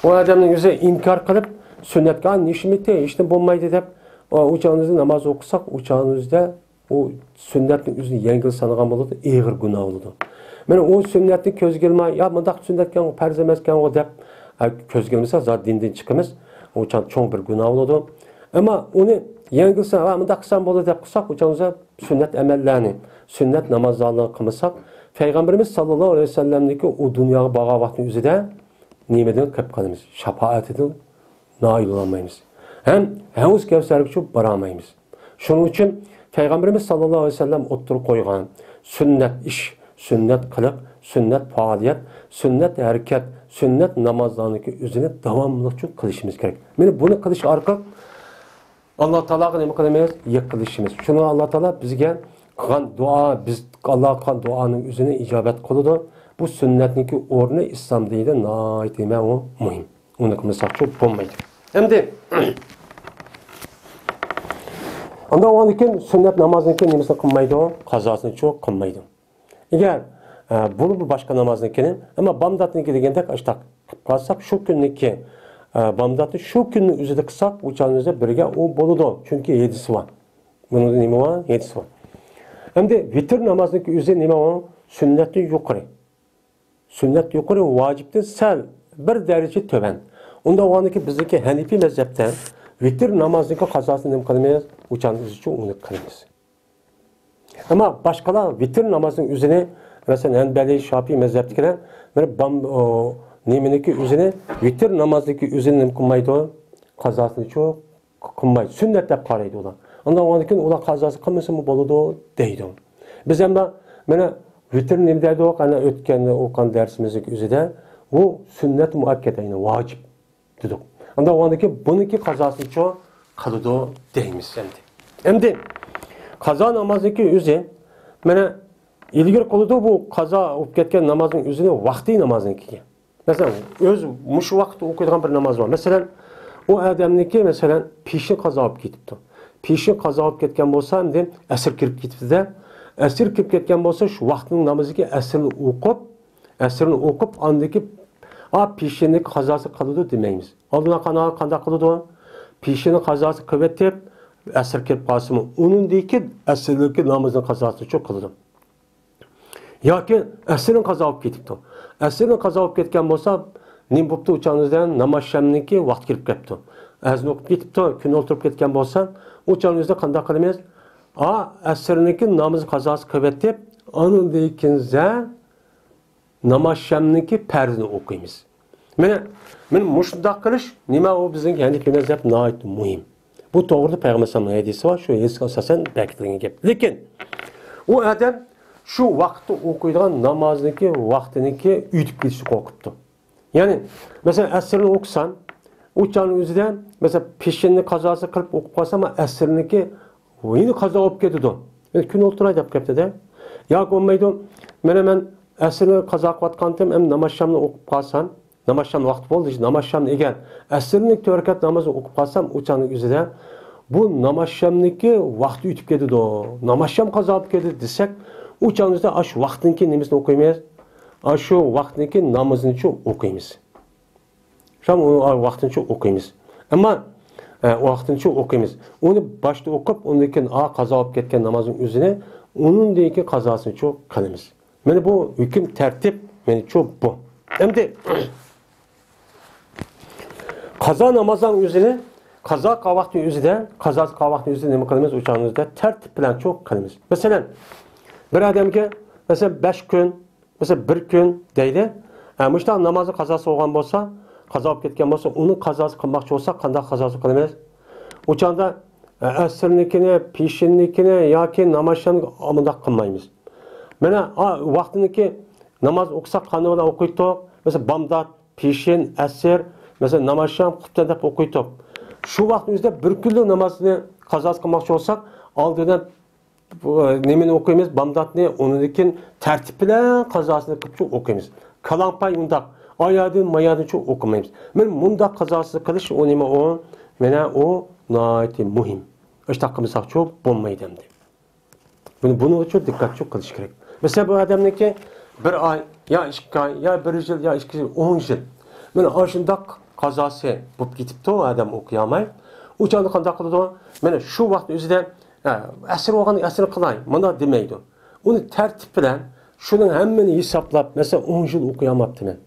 ئۇ ئادەمنىڭ ئۆزى ئىنكار قىلىپ، سۈننەتكە، «ئا، نېشىمىتى، ھېچنېمە بولمايدۇ» دەپ، ئۇ چاغنىڭ ئۆزىدە ناماز ئوقۇساق، ئۇ چاغنىڭ ئۆزىدە ئۇ سۈننەتنىڭ ئۆزىنى يەڭگىل سانىغان بولىدۇ، ئېغىر گۇناھ بولىدۇ. مانا ئۇ سۈننەتنى كۆزگە ئىلماي، «يا، مۇنداق سۈننەتكەنغۇ، پەرز ئەمەسكەنغۇ» دەپ، ئە، كۆزگە ئىلمىسا، زادى دىندىن چىقىمىز. ئۇ چاغ چوڭ بىر گۇناھ بولىدۇ. ئەمما ئۇنى يەڭگىل سان، «ھە، مۇنداق قىلسام بولىدۇ» دەپ قىلساق، ئۇ چاغ سۈننەت ئەمەللەرنى، سۈننەت نامازلارنى قىلمىساق، پەيغەمبىرىمىز ساللاللاھۇ ئەلەيھى ۋەسەللەمنىڭكى ئۇ دۇنياغا بارغان ۋاقتىنىڭ ئۆزىدە نېمىدىن قېلىپ قالىمىز؟ شاپائەتىدىن نائىل بولالمايمىز. ھەم ھەۋز كەۋسەرگىچۇ بارالمايمىز. شۇنىڭ ئۈچۈن پەيغەمبىرىمىز ساللاللاھۇ ئەلەيھى ۋەسەللەم ئوتتۇرىغا قويغان سۈننەت ئىش، سۈننەت قىلىق، سۈننەت پائالىيەت، سۈننەت ھەرىكەت، سۈننەت نامازلارنىڭكى ئۆزىنى داۋاملىقچۇ قىلىشىمىز كېرەك. مانا بۇنى قىلىش ئارقىلىق ئاللا تائالاغا نېمە قىلىمىز؟ يېقىنلىشىمىز. شۇنىڭ ئاللا تائالا بىزگە قىلغان دۇئا، بىز ئاللاغا قىلغان دۇئانىڭ ئۆزىنى ئىجابەت قىلىدۇ. بۇ سۈننەتنىڭكى ئورنى ئىسلام دىنىدا ناھايىتى نېمە ئۇ؟ مۇھىم. ئۇنى قىلمىساقچۇ بولمايدۇ. ئەمدى ئاندىن ئۇنىڭدىن كېيىن سۈننەت نامازنىڭكى نېمىسىنى قىلمايدۇ؟ قازاسىنىچۇ قىلمايدۇ. ئەگەر، ئە، بۇ، بۇ باشقا نامازنىڭكىنى، ئەمما بامداتنىڭكى دېگەندەك ئاشتاق قىلىپ قالساق، شۇ كۈننىكى، ئە، بامداتنى شۇ كۈننىڭ ئۆزىدە قىلساق، ئۇ چاغنىڭ ئۆزىدە بىرگە ئۇ بولىدۇ. چۈنكى ھەدىسى بار. بۇنىڭدا نېمە بار؟ ھەدىسى بار. ئەمدى ۋىتىر نامازنىڭكى ئۆزى نېمە ئۇ؟ سۈننەتتىن يۇقىرى. سۈننەت يۇقىرى، ۋاجىپتىن سەل بىر دەرىجە تۆۋەن. ئۇنداق بولغاندىكىن بىزنىڭكى ھەنىپىي مەزھەپتە ۋىتىر نامازنىڭكى قازاسىنى نېمە قىلىمىز؟ ئۇ چاغنىڭ ئۆزىچۇ ئۇنى قىلىمىز. ئەمما باشقىلار ۋىتىر نامازنىڭ ئۆزىنى، مەسىلەن، ھەنبەلىي، شاپىئىي مەزھەپتىكىلەر بىر بام-، ئۇ، نېمىنىڭكى ئۆزىنى، ۋىتىر نامازنىڭكى ئۆزىنى نېمە قىلمايدۇ؟ قازاسىنىچۇ قىلمايدۇ. سۈننەت دەپ قارايدۇ ئۇلار. ئاندىن ئۇنىڭدىن كېيىن ئۇلار قازاسى قىلمىسىمۇ بولىدۇ دەيدۇ. بىز ئەمما مانا ۋىتىر نېمە دەيدۇق؟ ئەنە ئۆتكەن ئوقۇغان دەرسىمىزنىڭ ئۆزىدە بۇ سۈننەت مۇئەككەدە، يەنى ۋاجىپ دېدۇق. ئاندىن ئۇنىڭدىن كېيىن بۇنىڭكى قازاسىنىچۇ قىلىدۇ دەيمىز ئەمدى. ئەمدى قازا نامازنىڭكى ئۆزى، مانا ئىلگىرى قىلىدۇ بۇ قازا بولۇپ كەتكەن نامازنىڭ ئۆزىنى ۋاقتى نامازنىڭكىگە. مەسىلەن، ئۆز مۇشۇ ۋاقىتتا ئوقۇيدىغان بىر ناماز بار. مەسىلەن، ئۇ ئادەمنىڭكى، مەسىلەن، پېشىن قازا بولۇپ كېتىپتۇ. پېشىن قازا بولۇپ كەتكەن بولسا، ئەمدى ئەسىر كىرىپ كېتىپتۇ-دە. ئەسىر كىرىپ كەتكەن بولسا، شۇ ۋاقىتنىڭ نامىزىگە ئەسىرنى ئوقۇپ، ئەسىرنى ئوقۇپ، ئاندىن كېيىن، ئا، پېشىننىڭكى قازاسى قىلىدۇ دېمەيمىز. ئالدىن قانا-، قانداق قىلىدۇ؟ پېشىننىڭ قازاسى قىلىۋېتىپ، ئەسىر كىرىپ قالسىمۇ، ئۇنىڭدىن كېيىن ئەسىرنىڭكى نامىزىنىڭ قازاسىنىچۇ قىلىدۇ. ياكى ئەسىرنى قازا بولۇپ كېتىپتۇ. ئەسىرنى قازا بولۇپ كەتكەن بولسا، نېمە بوپتۇ؟ ئۇ چاغنىڭ ئۆزىدە ناماز شەمنىڭكى ۋاقتى كىرىپ كەپتۇ. ئەزان ئوقۇپ كېتىپتۇ، كۈن ئولتۇرۇپ كەتكەن بولسا، ئۇ چاغنىڭ ئۆزىدە قانداق قىلىمىز؟ ئا، ئەسىرنىڭكى نامىزى قازاسى قىلىۋېتىپ، ئانىڭدىن كېيىن زە ناماز شەمنىڭكى پەرزىنى ئوقۇيمىز. مانا، مانا مۇشۇنداق قىلىش نېمە ئۇ بىزنىڭ ھەنىپىي مەزھەپ ناھايىتى مۇھىم. بۇ توغرىدا پەيغەمبەر ئەلەيھىسسالامنىڭ ھەدىسى بار، شۇ ھەدىسكە ئاساسەن بەكىتىلگەن گەپ. لېكىن ئۇ ئادەم شۇ ۋاقىتتا ئوقۇيدىغان نامازنىڭكى ۋاقتىنىڭكى ئۆتۈپ كېتىشىگە قورقۇپتۇ. يەنى، مەسىلەن، ئەسىرنى ئوقۇسام، ئۇ چاغنىڭ ئۆزىدە، مەسىلەن، پېشىننى قازاسى قىلىپ ئوقۇپ قالسام، ئەسىرنىڭكى يەنە قازا بولۇپ كېتىدۇ. يەنى كۈن ئولتۇراي دەپ كەپتۇ-دە. ياكى بولمايدۇ، مانا مەن ئەسىرنى قازا قىلىۋاتقانتىم، ئەمدى ناماز شامنى ئوقۇپ قالسام، ناماز شام ۋاقتى بولدى، ناماز شامنى ئەگەر ئەسىرنى تۆت رەكەت نامازنى ئوقۇپ قالسام، ئۇ چاغنىڭ ئۆزىدە بۇ ناماز شامنىڭكى ۋاقتى ئۆتۈپ كېتىدۇ، ناماز شام قازا بولۇپ كېتىدۇ دېسەك، ئۇ چاغنىڭ ئۆزىدە ئاشۇ ۋاقىتنىڭكى نېمىسىنى ئوقۇيمىز؟ ئاشۇ ۋاقىتنىڭكى نامىزىنىچۇ ئوقۇيمىز. شام ۋاقتىنىچۇ ئوقۇيمىز. ئەمما، ئە، ۋاقتىنىچۇ ئوقۇيمىز. ئۇنى باشتا ئوقۇپ، ئۇندىن كېيىن، ئا، قازا بولۇپ كەتكەن نامازنىڭ ئۆزىنى، ئۇنىڭدىن كېيىن قازاسىنىچۇ قىلىمىز. مانا بۇ ھۆكۈم تەرتىپ، مېنىڭچۇ بۇ. ئەمدى قازا نامازنىڭ ئۆزىنى، قازا قىلغان ۋاقتى ئۆزىدە، قازا قىلغان ۋاقتى ئۆزىدە نېمە قىلىمىز؟ ئۇ چاغنىڭ ئۆزىدە تەرتىپ بىلەنچۇ قىلىمىز. مەسىلەن، بىر ئادەمگە، مەسىلەن، بەش كۈن، مەسىلەن، بىر كۈن دەيلى. ھە، مۇشۇنداق نامازنىڭ قازاسى بولغان بولسا، قازا بولۇپ كەتكەن بولسا، ئۇنىڭ قازاسى قىلماقچى بولسا، قانداق قازاسى قىلىمىز؟ ئۇ چاغدا، ئە، ئەسىرنىكىنى، پېشىننىكىنى ياكى ناماز شامنى ئامانداق قىلمايمىز. مانا، ئا، ۋاقتىنىكى ناماز ئوقۇساق، قانداق بىلەن ئوقۇيتتۇق؟ مەسىلەن، بامدات، پېشىن، ئەسىر، مەسىلەن، ناماز شام، خۇپتەن دەپ ئوقۇيتتۇق. شۇ ۋاقىتنىڭ ئۆزىدە بىر كۈنلۈك نامازنى قازاسى قىلماقچى بولساق، ئالدىدا بۇ، نېمىنى ئوقۇيمىز؟ بامداتنى، ئۇنىڭدىن كېيىن تەرتىپ بىلەن قازاسىنى قىلىپ ئوقۇيمىز. كالاڭپاي ئۇنداق ئايادىن مايادىنچۇ ئوقۇمايمىز. مانا مۇنداق قازاسىنى قىلىش، ئۇ نېمە ئۇ؟ مانا ئۇ ناھايىتى مۇھىم. ئىشتاق قىلمىساقچۇ بولمايدۇ ئەمدى. بۇنى، بۇنىڭغىچۇ دىققەتچۇ قىلىش كېرەك. مەسىلەن، بۇ ئادەمنىڭكى بىر ئاي، يا ئىككى ئاي، يا بىر يىل، يا ئىككى يىل، ئون يىل. مانا ئاشۇنداق قازاسى بولۇپ كېتىپتۇ، ئادەم ئوقۇيالماي. ئۇ چاغدا قانداق قىلىدۇ؟ مانا شۇ ۋاقىت ئۆزىدە، ھە، ئەسىر بولغان ئەسىر قىلاي، مانا دېمەيدۇ. ئۇنى تەرتىپ بىلەن شۇنىڭ ھەممىنى ھېسابلاپ، مەسىلەن، ئون يىل ئوقۇيالماپتىمەن.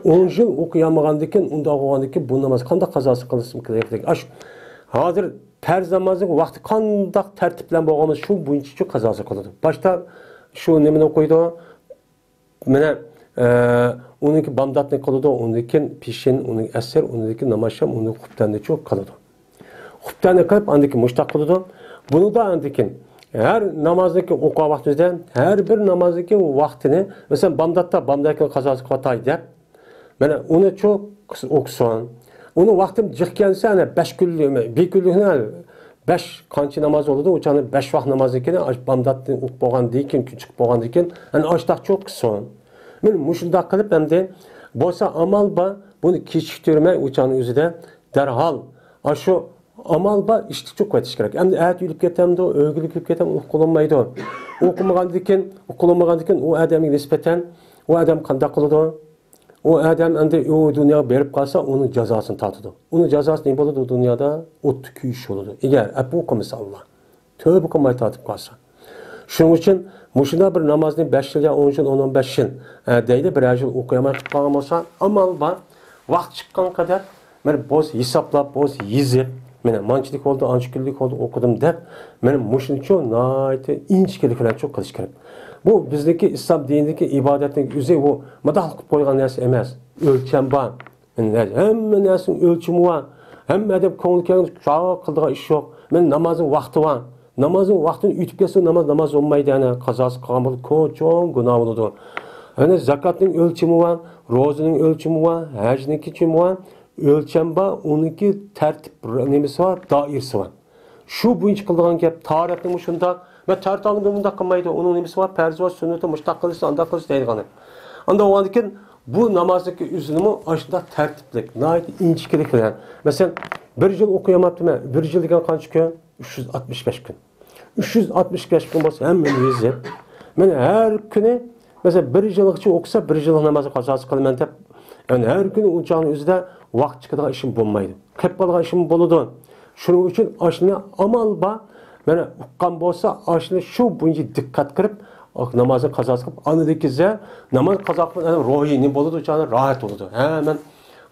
ئون يىل ئوقۇيالمىغاندىكىن، ئۇنداق بولغاندىكىن بۇ ناماز قانداق قازاسى قىلسام كېرەك؟ ئاشۇ ھازىر پەرز نامازنىڭ ۋاقتى قانداق تەرتىپ بىلەن بولغان بولسا، شۇ بويىچە شۇ قازاسى قىلىدۇ. باشتا شۇ نېمىنى ئوقۇيدۇ؟ مانا، ئە، ئۇنىڭكى بامداتنى قىلىدۇ، ئۇندىن كېيىن پېشىن، ئۇنىڭ ئەسىر، ئۇنىڭدىن كېيىن ناماز شام، ئۇنىڭ خۇپتەننىچۇ قىلىدۇ. خۇپتەننى قىلىپ، ئاندىن كېيىن مۇشتاق قىلىدۇ. بۇنىڭدا ئاندىن كېيىن ھەر نامازنىڭكى ئوقۇغان ۋاقتىمىزدا، ھەر بىر نامازنىڭكى ۋاقتىنى، مەسىلەن، بامداتتا، بامداتنىڭ قازاسى قىلىۋاتاي دەپ، مانا ئۇنىچۇ ئوقۇسۇن. ئۇنىڭ ۋاقتىم جىق كەلسە، ئەنە بەش كۈنلۈك، بىر كۈنلۈكنى بەش قانچە ناماز بولىدۇ، ئۇ چاغنى بەش ۋاق نامازنىڭكىنى بامداتتىن ئوقۇپ بولغاندىن كېيىن، كۈن چىقىپ بولغاندىن كېيىن، ئەنە ئاشتاقچۇ قىلسۇن. مانا مۇشۇنداق قىلىپ، ئەمدى بولسا ئامال بار، بۇنى كېچىكتۈرمەي، ئۇ چاغنىڭ ئۆزىدە دەرھال ئاشۇ ئامال بار ئىشتىكچۇ قىلىۋېتىش كېرەك. ئەمدى ئەتە ئۆلۈپ كېتەمدۇ، ئۆگىلىپ كېتەم، ئۇقۇلۇنمايدۇ. ئۇقۇلمىغاندىن كېيىن، ئۇقۇلۇنمىغاندىن كېيىن ئۇ ئادەمگە نىسبەتەن ئۇ ئادەم قانداق قىلىدۇ؟ ئۇ ئادەم ئەمدى ئۇ دۇنياغا بېرىپ قالسا، ئۇنىڭ جازاسىنى تارتىدۇ. ئۇنىڭ جازاسى نېمە بولىدۇ؟ دۇنيادا ئوتتا كۆيۈش بولىدۇ. ئەگەر ئەپۇ قىلمىسا ئاللا. تۆبە قىلماي تارتىپ قالسا. شۇنىڭ ئۈچۈن مۇشۇنداق بىر نامازنى بەش يىل يا ئون يىل، ئون، ئون بەش يىل، ئە، دەيلى، بىرەر يىل ئوقۇيالماي قېلىپ قالغان بولسا، ئامال بار، ۋاقىت چىققان قەدەر، مانا، بولسا ھېسابلاپ، بولسا يېزىپ، مانا مانچىلىك بولدى، ئانچە كۈنلۈك بولدى، ئوقۇدۇم دەپ، مانا مۇشۇنىچۇ ناھايىتى ئىنچىكىلىك بىلەن چۇ قىلىش كېرەك. بۇ بىزنىڭكى ئىسلام دىنىدىكى ئىبادەتنىڭ ئۆزى، ئۇ مۇنداق قىلىپ قويغان نەرسە ئەمەس. ئۆلچەم بار. مانا ھەممە نەرسىنىڭ ئۆلچىمى بار. ھەممە ئادەم كۆڭلى كەلگەن چاغ قىلىدىغان ئىش يوق. مانا نامازنىڭ ۋاقتى بار. نامازنىڭ ۋاقتىنى ئۆتۈپ كەتسە، ناماز ناماز بولمايدۇ، يەنە قازاسى قىلغان بولىدۇ، چوڭ گۇناھ بولىدۇ. يەنە زاكاتنىڭ ئۆلچىمى بار، روزىنىڭ ئۆلچىمى بار، ھەجنىڭكى ئۆلچىمى بار. ئۆلچەم بار، ئۇنىڭكى تەرتىپ نېمىسى بار، دائىرىسى بار. شۇ بويىچە قىلىدىغان گەپ. تاھارەتنىمۇ شۇنداق. مەن تاھارەت ئالغاندا مۇنداق قىلمايدۇ، ئۇنىڭ نېمىسى بار، پەرزى بار، سۈننىتى، مۇشۇنداق قىلىسىز، ئانداق قىلىسىز دەيدىغىنى. ئاندا بولغاندىكىن بۇ نامازنىڭكى ئۆزىنىمۇ ئاشۇنداق تەرتىپلىك، ناھايىتى ئىنچىكىلىك بىلەن. مەسىلەن، بىر يىل ئوقۇيالماپتىمەن. بىر يىل دېگەن قانچە كۈن؟ ئۈچ يۈز ئاتمىش بەش كۈن. ئۈچ يۈز ئاتمىش بەش كۈن بولسا ھەممىنى يېزىپ، مەن ھەر كۈنى، مەسىلەن، بىر يىلغىچە ئوقۇسا، بىر يىللىق نامازنى قازاسى قىلىمەن دەپ، يەنى ھەر كۈنى ئۇنچانىڭ ئۆزىدە ۋاقىت چىقىدىغان ئىشىم بولمايدۇ. قېلىپ قالغان ئىشىم بولىدۇ. شۇنىڭ ئۈچۈن ئاشۇنى ئامال بار، مانا ئۇققان بولسا، ئاشۇنى شۇ بويىچە دىققەت قىلىپ، نامازنى قازاسى قىلىپ، ئاندىن كېيىن ناماز قازا قىلىپ، ئەنە روھى نېمە بولىدۇ؟ ئۇنچانىڭ راھەت بولىدۇ. ھە، مەن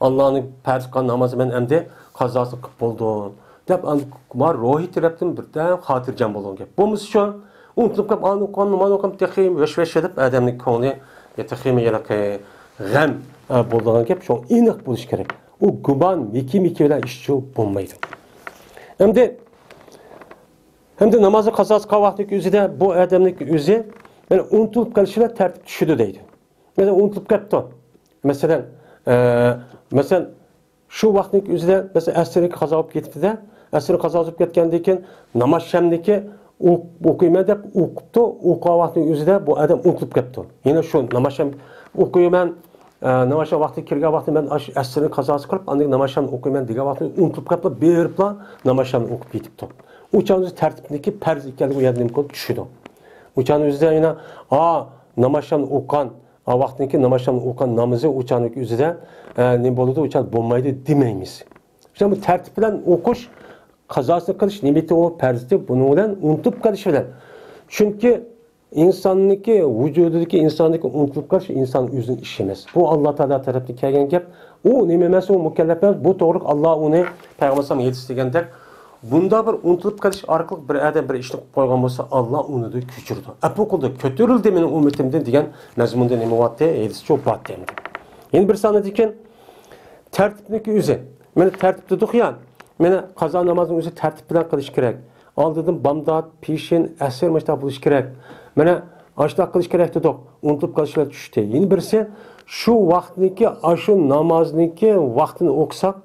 ئاللانىڭ پەرز قىلغان نامازنى مەن ئەمدى قازاسى قىلىپ بولدۇم دەپ، ئاندىن ما روھىي تەرەپتىن بىردەم خاتىرجەم بولغان گەپ. بولمىسىچۇ، ئۇنتۇلۇپ قېلىپ، ئانى ئوقۇغانمۇ، مانى ئوقۇغانمۇ، تېخى ۋەش-ۋەش دەپ ئادەمنىڭ كۆڭلى تېخىمۇ يەنە غەم بولىدىغان گەپ. شۇڭا ئېنىق بولۇشى كېرەك. ئۇ گۇمان، مىكى-مىكى بىلەن ئىش چۇ بولمايدۇ. ئەمدى، ئەمدى نامازنى قازاسى قىلغان ۋاقتىدىكى ئۆزىدە بۇ ئادەمنىڭ ئۆزى، يەنى ئۇنتۇلۇپ قېلىشى بىلەن تەرتىپ چۈشىدۇ دەيدۇ. مەسىلەن، ئۇنتۇلۇپ قېلىپتۇ. مەسىلەن، ئە، مەسىلەن، شۇ ۋاقىتنىڭ ئۆزىدە، مەسىلەن، ئەسىرنىڭكى قازا بولۇپ كېتىپتۇ-دە، ئەسىرنىڭ قازا بولۇپ كەتكەندىن كېيىن، ناماز شەمنىكى ئوق-، ئوقۇيمەن دەپ ئوقۇپتۇ، ئوقۇغان ۋاقىتنىڭ ئۆزىدە بۇ ئادەم ئۇنتۇلۇپ كەپتۇ. يەنە شۇ ناماز شەم ئوقۇيمەن، ئە، ناماز شەم ۋاقتى كىرگەن ۋاقتى مەن ئاشۇ ئەسىرنىڭ قازاسى قىلىپ، ئاندىن ناماز شەمنى ئوقۇيمەن دېگەن ۋاقتىدا ئۇنتۇلۇپ كەپلا، بېرىپلا ناماز شەمنى ئوقۇپ كېتىپتۇ. ئۇ چاغدا تەرتىپنىكى پەرز ئىكەنلىكى ئۇ يەردە نېمە قىلىدۇ؟ چۈشىدۇ. ئۇ چاغدا ئۆزىدە يەنە، ئا، ناماز شەمنى ئوقۇغان، ئا ۋاقىتنىڭكى ناماز شەمنى ئوقۇغان نامىزى ئۇ چاغنىڭكى ئۆزىدە، ئە، نېمە بولىدۇ، ئۇ چاغدا بولمايدۇ دېمەيمىز. شۇڭا بۇ تەرتىپ بىلەن ئوقۇش، قازاسىنى قىلىش نىيىتى، ئۇ پەرزىتى، بۇنىڭ بىلەن ئۇنتۇپ قېلىش بىلەن. چۈنكى ئىنساننىڭكى ۋۇجۇدىدىكى ئىنساننىڭكى ئۇنتۇلۇپ قېلىش ئىنسان ئۆزىنىڭ ئىشى ئەمەس. بۇ ئاللا تائالا تەرەپتىن كەلگەن گەپ. ئۇ نېمە ئەمەس، ئۇ مۇكەللەپ ئەمەس. بۇ توغرىلىق ئاللا ئۇنى پەيغەمبەر ئەلەيھىسسالام ھەدىستە دېگەندەك، بۇنداق بىر ئۇنتۇلۇپ قېلىش ئارقىلىق بىر ئادەم بىر ئىشنى قىلىپ قويغان بولسا، ئاللا ئۇنى كۆچۈرىدۇ. ئەپۇ قىلدى، كۆتۈرۈلدى مېنىڭ ئۈممىتىمدىن دېگەن مەزمۇندا نېمە بارتتى؟ ھەدىسچۇ بارتتى ئەمدى. يەنە بىر سانىدىكىن تەرتىپنىڭكى ئۆزى. مانا تەرتىپ دېدۇق يا، مانا قازا نامازنىڭ ئۆزى تەرتىپ بىلەن قىلىش كېرەك. ئالدىدىن بامدات، پېشىن، ئەسىر مۇشۇنداق بولۇشى كېرەك. مانا ئاشۇنداق قىلىش كېرەك دېدۇق. ئۇنتۇپ قېلىشلار چۈشتى. يەنە بىرسى، شۇ ۋاقىتنىڭكى، ئاشۇ نامازنىڭكى ۋاقتىنى ئوقۇساق،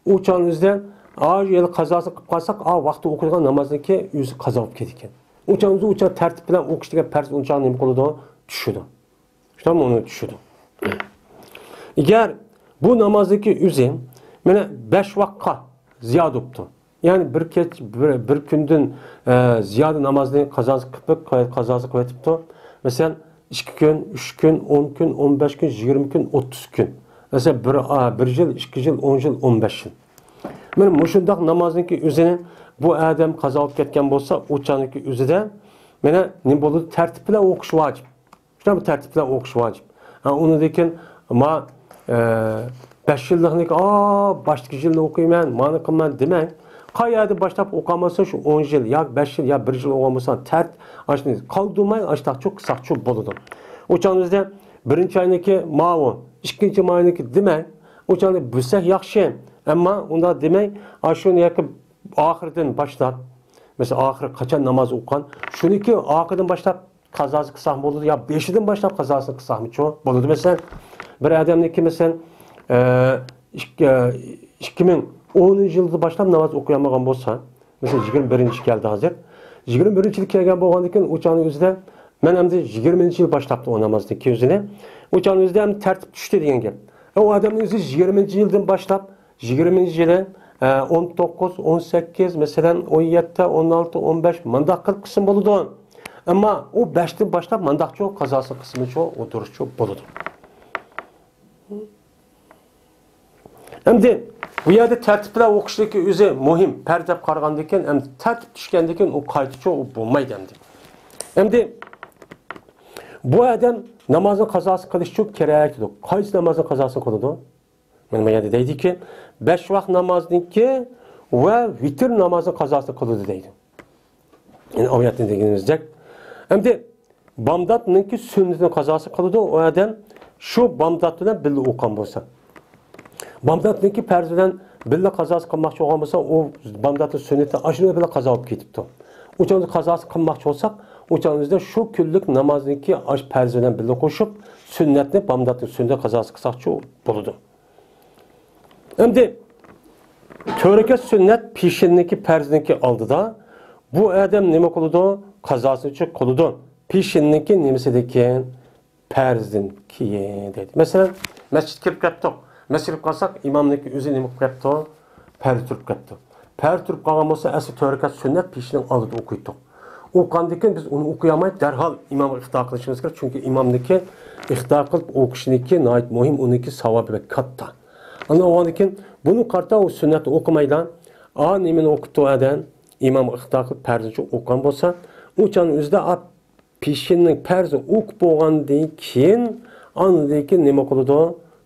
ئۇ چاغنىڭ ئۆزىدە، ئاشۇ يەردە قازاسىنى قىلىپ قالساق، ئا ۋاقتى ئوقۇيدىغان نامازنىڭكى ئۆزى قازا بولۇپ كېتىدىكەن. ئۇ چاغنىڭ ئۆزى ئۇ چاغ تەرتىپ بىلەن ئوقۇش دېگەن پەرز ئۇ چاغ نېمە قىلىدۇ؟ چۈشىدۇ. شۇنداقمۇ؟ ئۇنى چۈشىدۇ. ئەگەر بۇ نامازنىڭكى ئۆزى، مانا، بەش ۋاققا زىيادە بوپتۇ. يەنى بىر كەچ-، بىر، بىر كۈندىن، ئە، زىيادە نامازنى قازاسى قىلىپ، قازاسى قىلىۋېتىپتۇ. مەسىلەن، ئىككى كۈن، ئۈچ كۈن، ئون كۈن، ئون بەش كۈن، يىگىرمە كۈن، ئوتتۇز كۈن. مەسىلەن، بىر، ئا، بىر يىل، ئىككى يىل، ئون يىل، ئون بەش يىل. مانا مۇشۇنداق نامازنىڭكى ئۆزىنى بۇ ئادەم قازا بولۇپ كەتكەن بولسا، ئۇ چاغنىڭكى ئۆزىدە، مانا، نېمە بولىدۇ؟ تەرتىپ بىلەن ئوقۇش ۋاجىپ. شۇنداق بىر تەرتىپ بىلەن ئوقۇش ۋاجىپ. ھە، ئۇنىڭدىن كېيىن، ما، ئە، بەش يىللىقنىكى، ئا، باشتىكى يىلنى ئوقۇيمەن، مانا قىلىمەن دېمەڭ. قايەردە باشلاپ ئوقۇغان بولسا، شۇ ئون يىل ياكى بەش يىل يا بىر يىل ئوقۇغان بولسا، تەرت-، ئاشۇنى قالدۇرماي، ئاشۇنداقچۇ قىلساقچۇ بولىدۇ. ئۇ چاغدا بىزدە بىرىنچى ئاينىڭكى ماۋۇ، ئىككىنچى ماينىڭكى دېمەڭ. ئۇ چاغدا بىلسەك ياخشى. ئەمما ئۇنداق دېمەي، ئاشۇنى ياكى ئاخىرىدىن باشلاپ، مەسىلەن، ئاخىرى قاچان ناماز ئوقۇغان، شۇنىڭكى ئاخىرىدىن باشلاپ قازاسى قىلساقمۇ بولىدۇ، يا بېشىدىن باشلاپ قازاسىنى قىلساقمۇچۇ بولىدۇ. مەسىلەن، بىر ئادەمنىڭكى، مەسىلەن، ئە، ئىككى، ئىككى مىڭ ئونىنچى يىلدا باشلاپ ناماز ئوقۇيالمىغان بولسا، مەسىلەن، يىگىرمە بىرىنچى كەلدى ھازىر. يىگىرمە بىرىنچى يىل كەلگەن بولغاندىن كېيىن، ئۇ چاغنىڭ ئۆزىدە مەن ئەمدى يىگىرمىنچى يىل باشلاپتۇ ئۇ نامازنى كېيىن ئۆزىنى. ئۇ چاغنىڭ ئۆزىدە ئەمدى تەرتىپ چۈشتى دېگەن گەپ. ئە، ئۇ ئادەمنىڭ ئۆزى يىگىرمىنچى يىلدىن باشلاپ، يىگىرمىنچى يىلى، ئە، ئون توققۇز، ئون سەككىز، مەسىلەن، ئون يەتتە، ئون ئالتە، ئون بەش، مانداق قىلىپ قىلسىمۇ بولىدۇ. ئەمما ئۇ بەشتىن باشلاپ مانداقچۇ قازاسىنى قىلسىمۇچۇ، ئۇ دۇرۇسچۇ بولىدۇ. ئەمدى بۇ يەردە تەرتىپ بىلەن ئوقۇشنىڭكى ئۆزى مۇھىم، پەرز دەپ قارىغاندىن كېيىن، ئەمدى تەرتىپ چۈشكەندىن كېيىن ئۇ قايتىچۇ، ئۇ بولمايدۇ ئەمدى. ئەمدى بۇ ئادەم نامازنى قازاسى قىلىشچۇ كېرەك دېدۇق. قايسى نامازنى قازاسىنى قىلىدۇ؟ مانا بۇ يەردە دەيدىكى، بەش ۋاق نامازنىڭكى ۋە ۋىتىر نامازنىڭ قازاسىنى قىلىدۇ دەيدۇ. يەنى ئايەتتە دېگىنىمىزدەك. ئەمدى بامداتنىڭكى سۈننىتىنىڭ قازاسىنى قىلىدۇ ئۇ ئادەم شۇ بامدات بىلەن بىللە ئوقۇغان بولسا. بامداتنىڭكى پەرز بىلەن بىللە قازاسى قىلماقچى بولغان بولسا، ئۇ بامداتنىڭ سۈننىتى ئاشۇنىڭ بىلەن قازا بولۇپ كېتىپتۇ. ئۇ چاغدا قازاسى قىلماقچى بولساق، ئۇ چاغدا شۇ كۈنلۈك نامازنىڭكى ئاش پەرز بىلەن بىللە قوشۇپ، سۈننەتنى بامداتنىڭ سۈننىتى قازاسى قىلساقچۇ بولىدۇ. ئەمدى تۆت رەكەت سۈننەت پېشىننىڭكى پەرزنىڭكى ئالدىدا بۇ ئادەم نېمە قىلىدۇ؟ قازاسىنى قىلىدۇ. پېشىننىڭكى نېمىسىدىكىن؟ پەرزدىن كېيىن دەيدۇ. مەسىلەن، مەسچىتكە كىرىپ كەتتۇق. مەسچىتكە كىرىپ قالساق، ئىمامنىڭكى ئۆزى نېمە قىلىپ كەپتۇ؟ پەرز تۇرۇپ كەپتۇ. پەرز تۇرۇپ قالغان بولسا، ئەسلى تۆت رەكەت سۈننەت پېشىنىڭ ئالدىدا ئوقۇيتتۇق. ئوقۇغاندىن كېيىن بىز ئۇنى ئوقۇيالماي، دەرھال ئىمامغا ئىقتىدا قىلىشىمىز كېرەك. چۈنكى ئىمامنىڭكى ئىقتىدا قىلىپ ئوقۇشىنىڭكى ناھايىتى مۇھىم، ئۇنىڭكى ساۋابى بەك كاتتا. ئاندىن ئوقۇغاندىن كېيىن بۇنى قارىتا ئۇ سۈننەتنى ئوقۇمايلا، ئا، نېمىنى ئوقۇپتۇ ئادەم؟ ئىمامغا ئىقتىدا قىلىپ پەرزنى ئوقۇغان بولسا، ئۇ چاغنىڭ ئۆزىدە، ئا، پېشىننىڭ پەرزى ئوقۇپ بولغاندىن كېيىن، ئاندىن كېيىن نېمە قىلىدۇ؟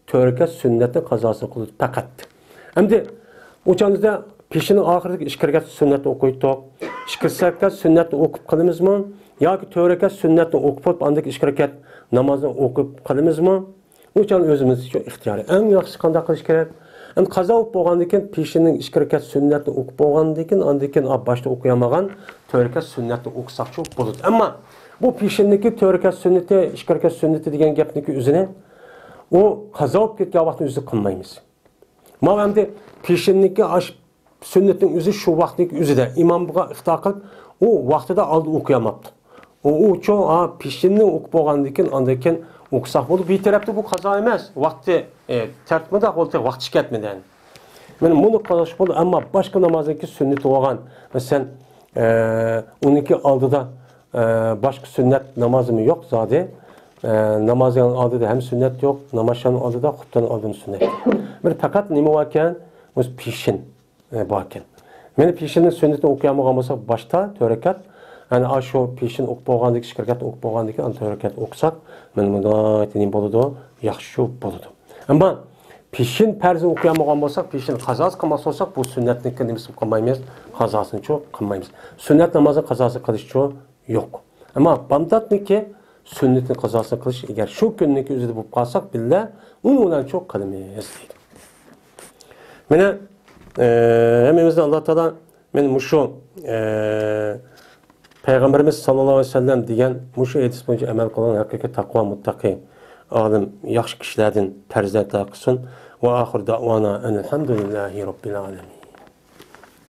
تۆت رەكەت سۈننەتنى قازاسىنى قىلىدۇ پەقەت. ئەمدى ئۇ چاغدا پېشىننىڭ ئاخىرىدىكى ئىككى رەكەت سۈننەتنى ئوقۇيتتۇق. ئىككى رەكەت سۈننەتنى ئوقۇپ قىلىمىزمۇ؟ ياكى تۆت رەكەت سۈننەتنى ئوقۇپ بولۇپ، ئاندىن كېيىن ئىككى رەكەت نامازنى ئوقۇپ قىلىمىزمۇ؟ ئۇ چاغ ئۆزىمىزچە ئىختىيارىي. ئەڭ ياخشىسى قانداق قىلىش كېرەك؟ ئەمدى قازا بولۇپ بولغاندىن كېيىن پېشىننىڭ ئىككى رەكەت سۈننەتنى ئوقۇپ بولغاندىن كېيىن، ئاندىن كېيىن، ئا، باشتا ئوقۇيالمىغان تۆت رەكەت سۈننەتنى ئوقۇساقچۇ بولىدۇ. ئەمما بۇ پېشىننىڭكى تۆت رەكەت سۈننىتى، ئىككى رەكەت سۈننىتى دېگەن گەپنىڭكى ئۆزىنى ئۇ قازا بولۇپ كەتكەن ۋاقىتنىڭ ئۆزىدە قىلمايمىز. ماۋۇ ئەمدى پېشىننىڭكى ئاش سۈننىتىنىڭ ئۆزى شۇ ۋاقىتنىڭ ئۆزىدە ئىمامغا ئىقتىدا قىلىپ، ئۇ ۋاقتىدا ئالدىن ئوقۇيالماپتۇ. ئۇ، ئۇچۇ، ھا، پېشىننى ئوقۇپ بولغاندىن كېيىن، ئاندىن كېيىن ئوقۇساق بولىدۇ. بىر تەرەپتە بۇ قازا ئەمەس، ۋاقتى، ئە، تەرتىپمۇ بولدى، ۋاقتى چىقىپ كەتمىدى. مانا مۇنى قىلىش بولىدۇ، ئەمما باشقا نامازنىڭكى سۈننىتى بولغان، مەسىلەن، ئە، ئۇنىڭكى ئالدىدا، ئە، باشقا سۈننەت نامازىمۇ يوق زادى. ئە، نامازنىڭ ئالدىدا ھەم سۈننەت يوق، نامازشامنىڭ ئالدىدا، خۇپتاننىڭ ئالدىدا سۈننەت يوق. بىر پەقەت نېمە باركەن؟ مۇشۇ پېشىن ئە، باركەن. مانا پېشىننىڭ سۈننىتىنى ئوقۇيالمىغان بولساق، باشتا تۆت رەكەت، يەنى ئاشۇ پېشىن ئوقۇپ بولغاندىن كېيىن، ئىككى رەكەت ئوقۇپ بولغاندىن كېيىن، ئاندىن تۆت رەكەت ئوقۇساق، مانا مۇنداق نېمە بولىدۇ؟ ياخشى بولىدۇ. ئەمما پېشىن پەرزىنى ئوقۇيالمىغان بولساق، پېشىن قازاسى قىلماقچى بولساق، بۇ سۈننەتنىڭكى نېمىسىنى قىلمايمىز؟ قازاسىنىچۇ قىلمايمىز. سۈننەت نامازنىڭ قازاسى قىلىشچۇ يوق. ئەمما بامداتنىكى سۈننىتىنى قازاسىنى قىلىش، ئەگەر شۇ كۈننىكى ئۆزىدە بولۇپ قالساق بىللە، ئۇنىڭ بىلەنچۇ قىلىمىز دەيدۇ. مانا، ئە، ھەممىمىزنى ئاللا تائالا مانا مۇشۇ، ئە، پەيغەمبىرىمىز ساللاللاھۇ ئەلەيھى ۋەسەللەم دېگەن مۇشۇ ھەدىس بويىچە ئەمەل قىلغان ھەقىقىي تەقۋا، مۇتتەقى، ئالىم، ياخشى كىشىلەردىن پەرزلەر قىلسۇن. ۋە ئاخىر دەئۋانا ئەنىل ھەمدۇلىللاھى رەببىل ئالەمىن.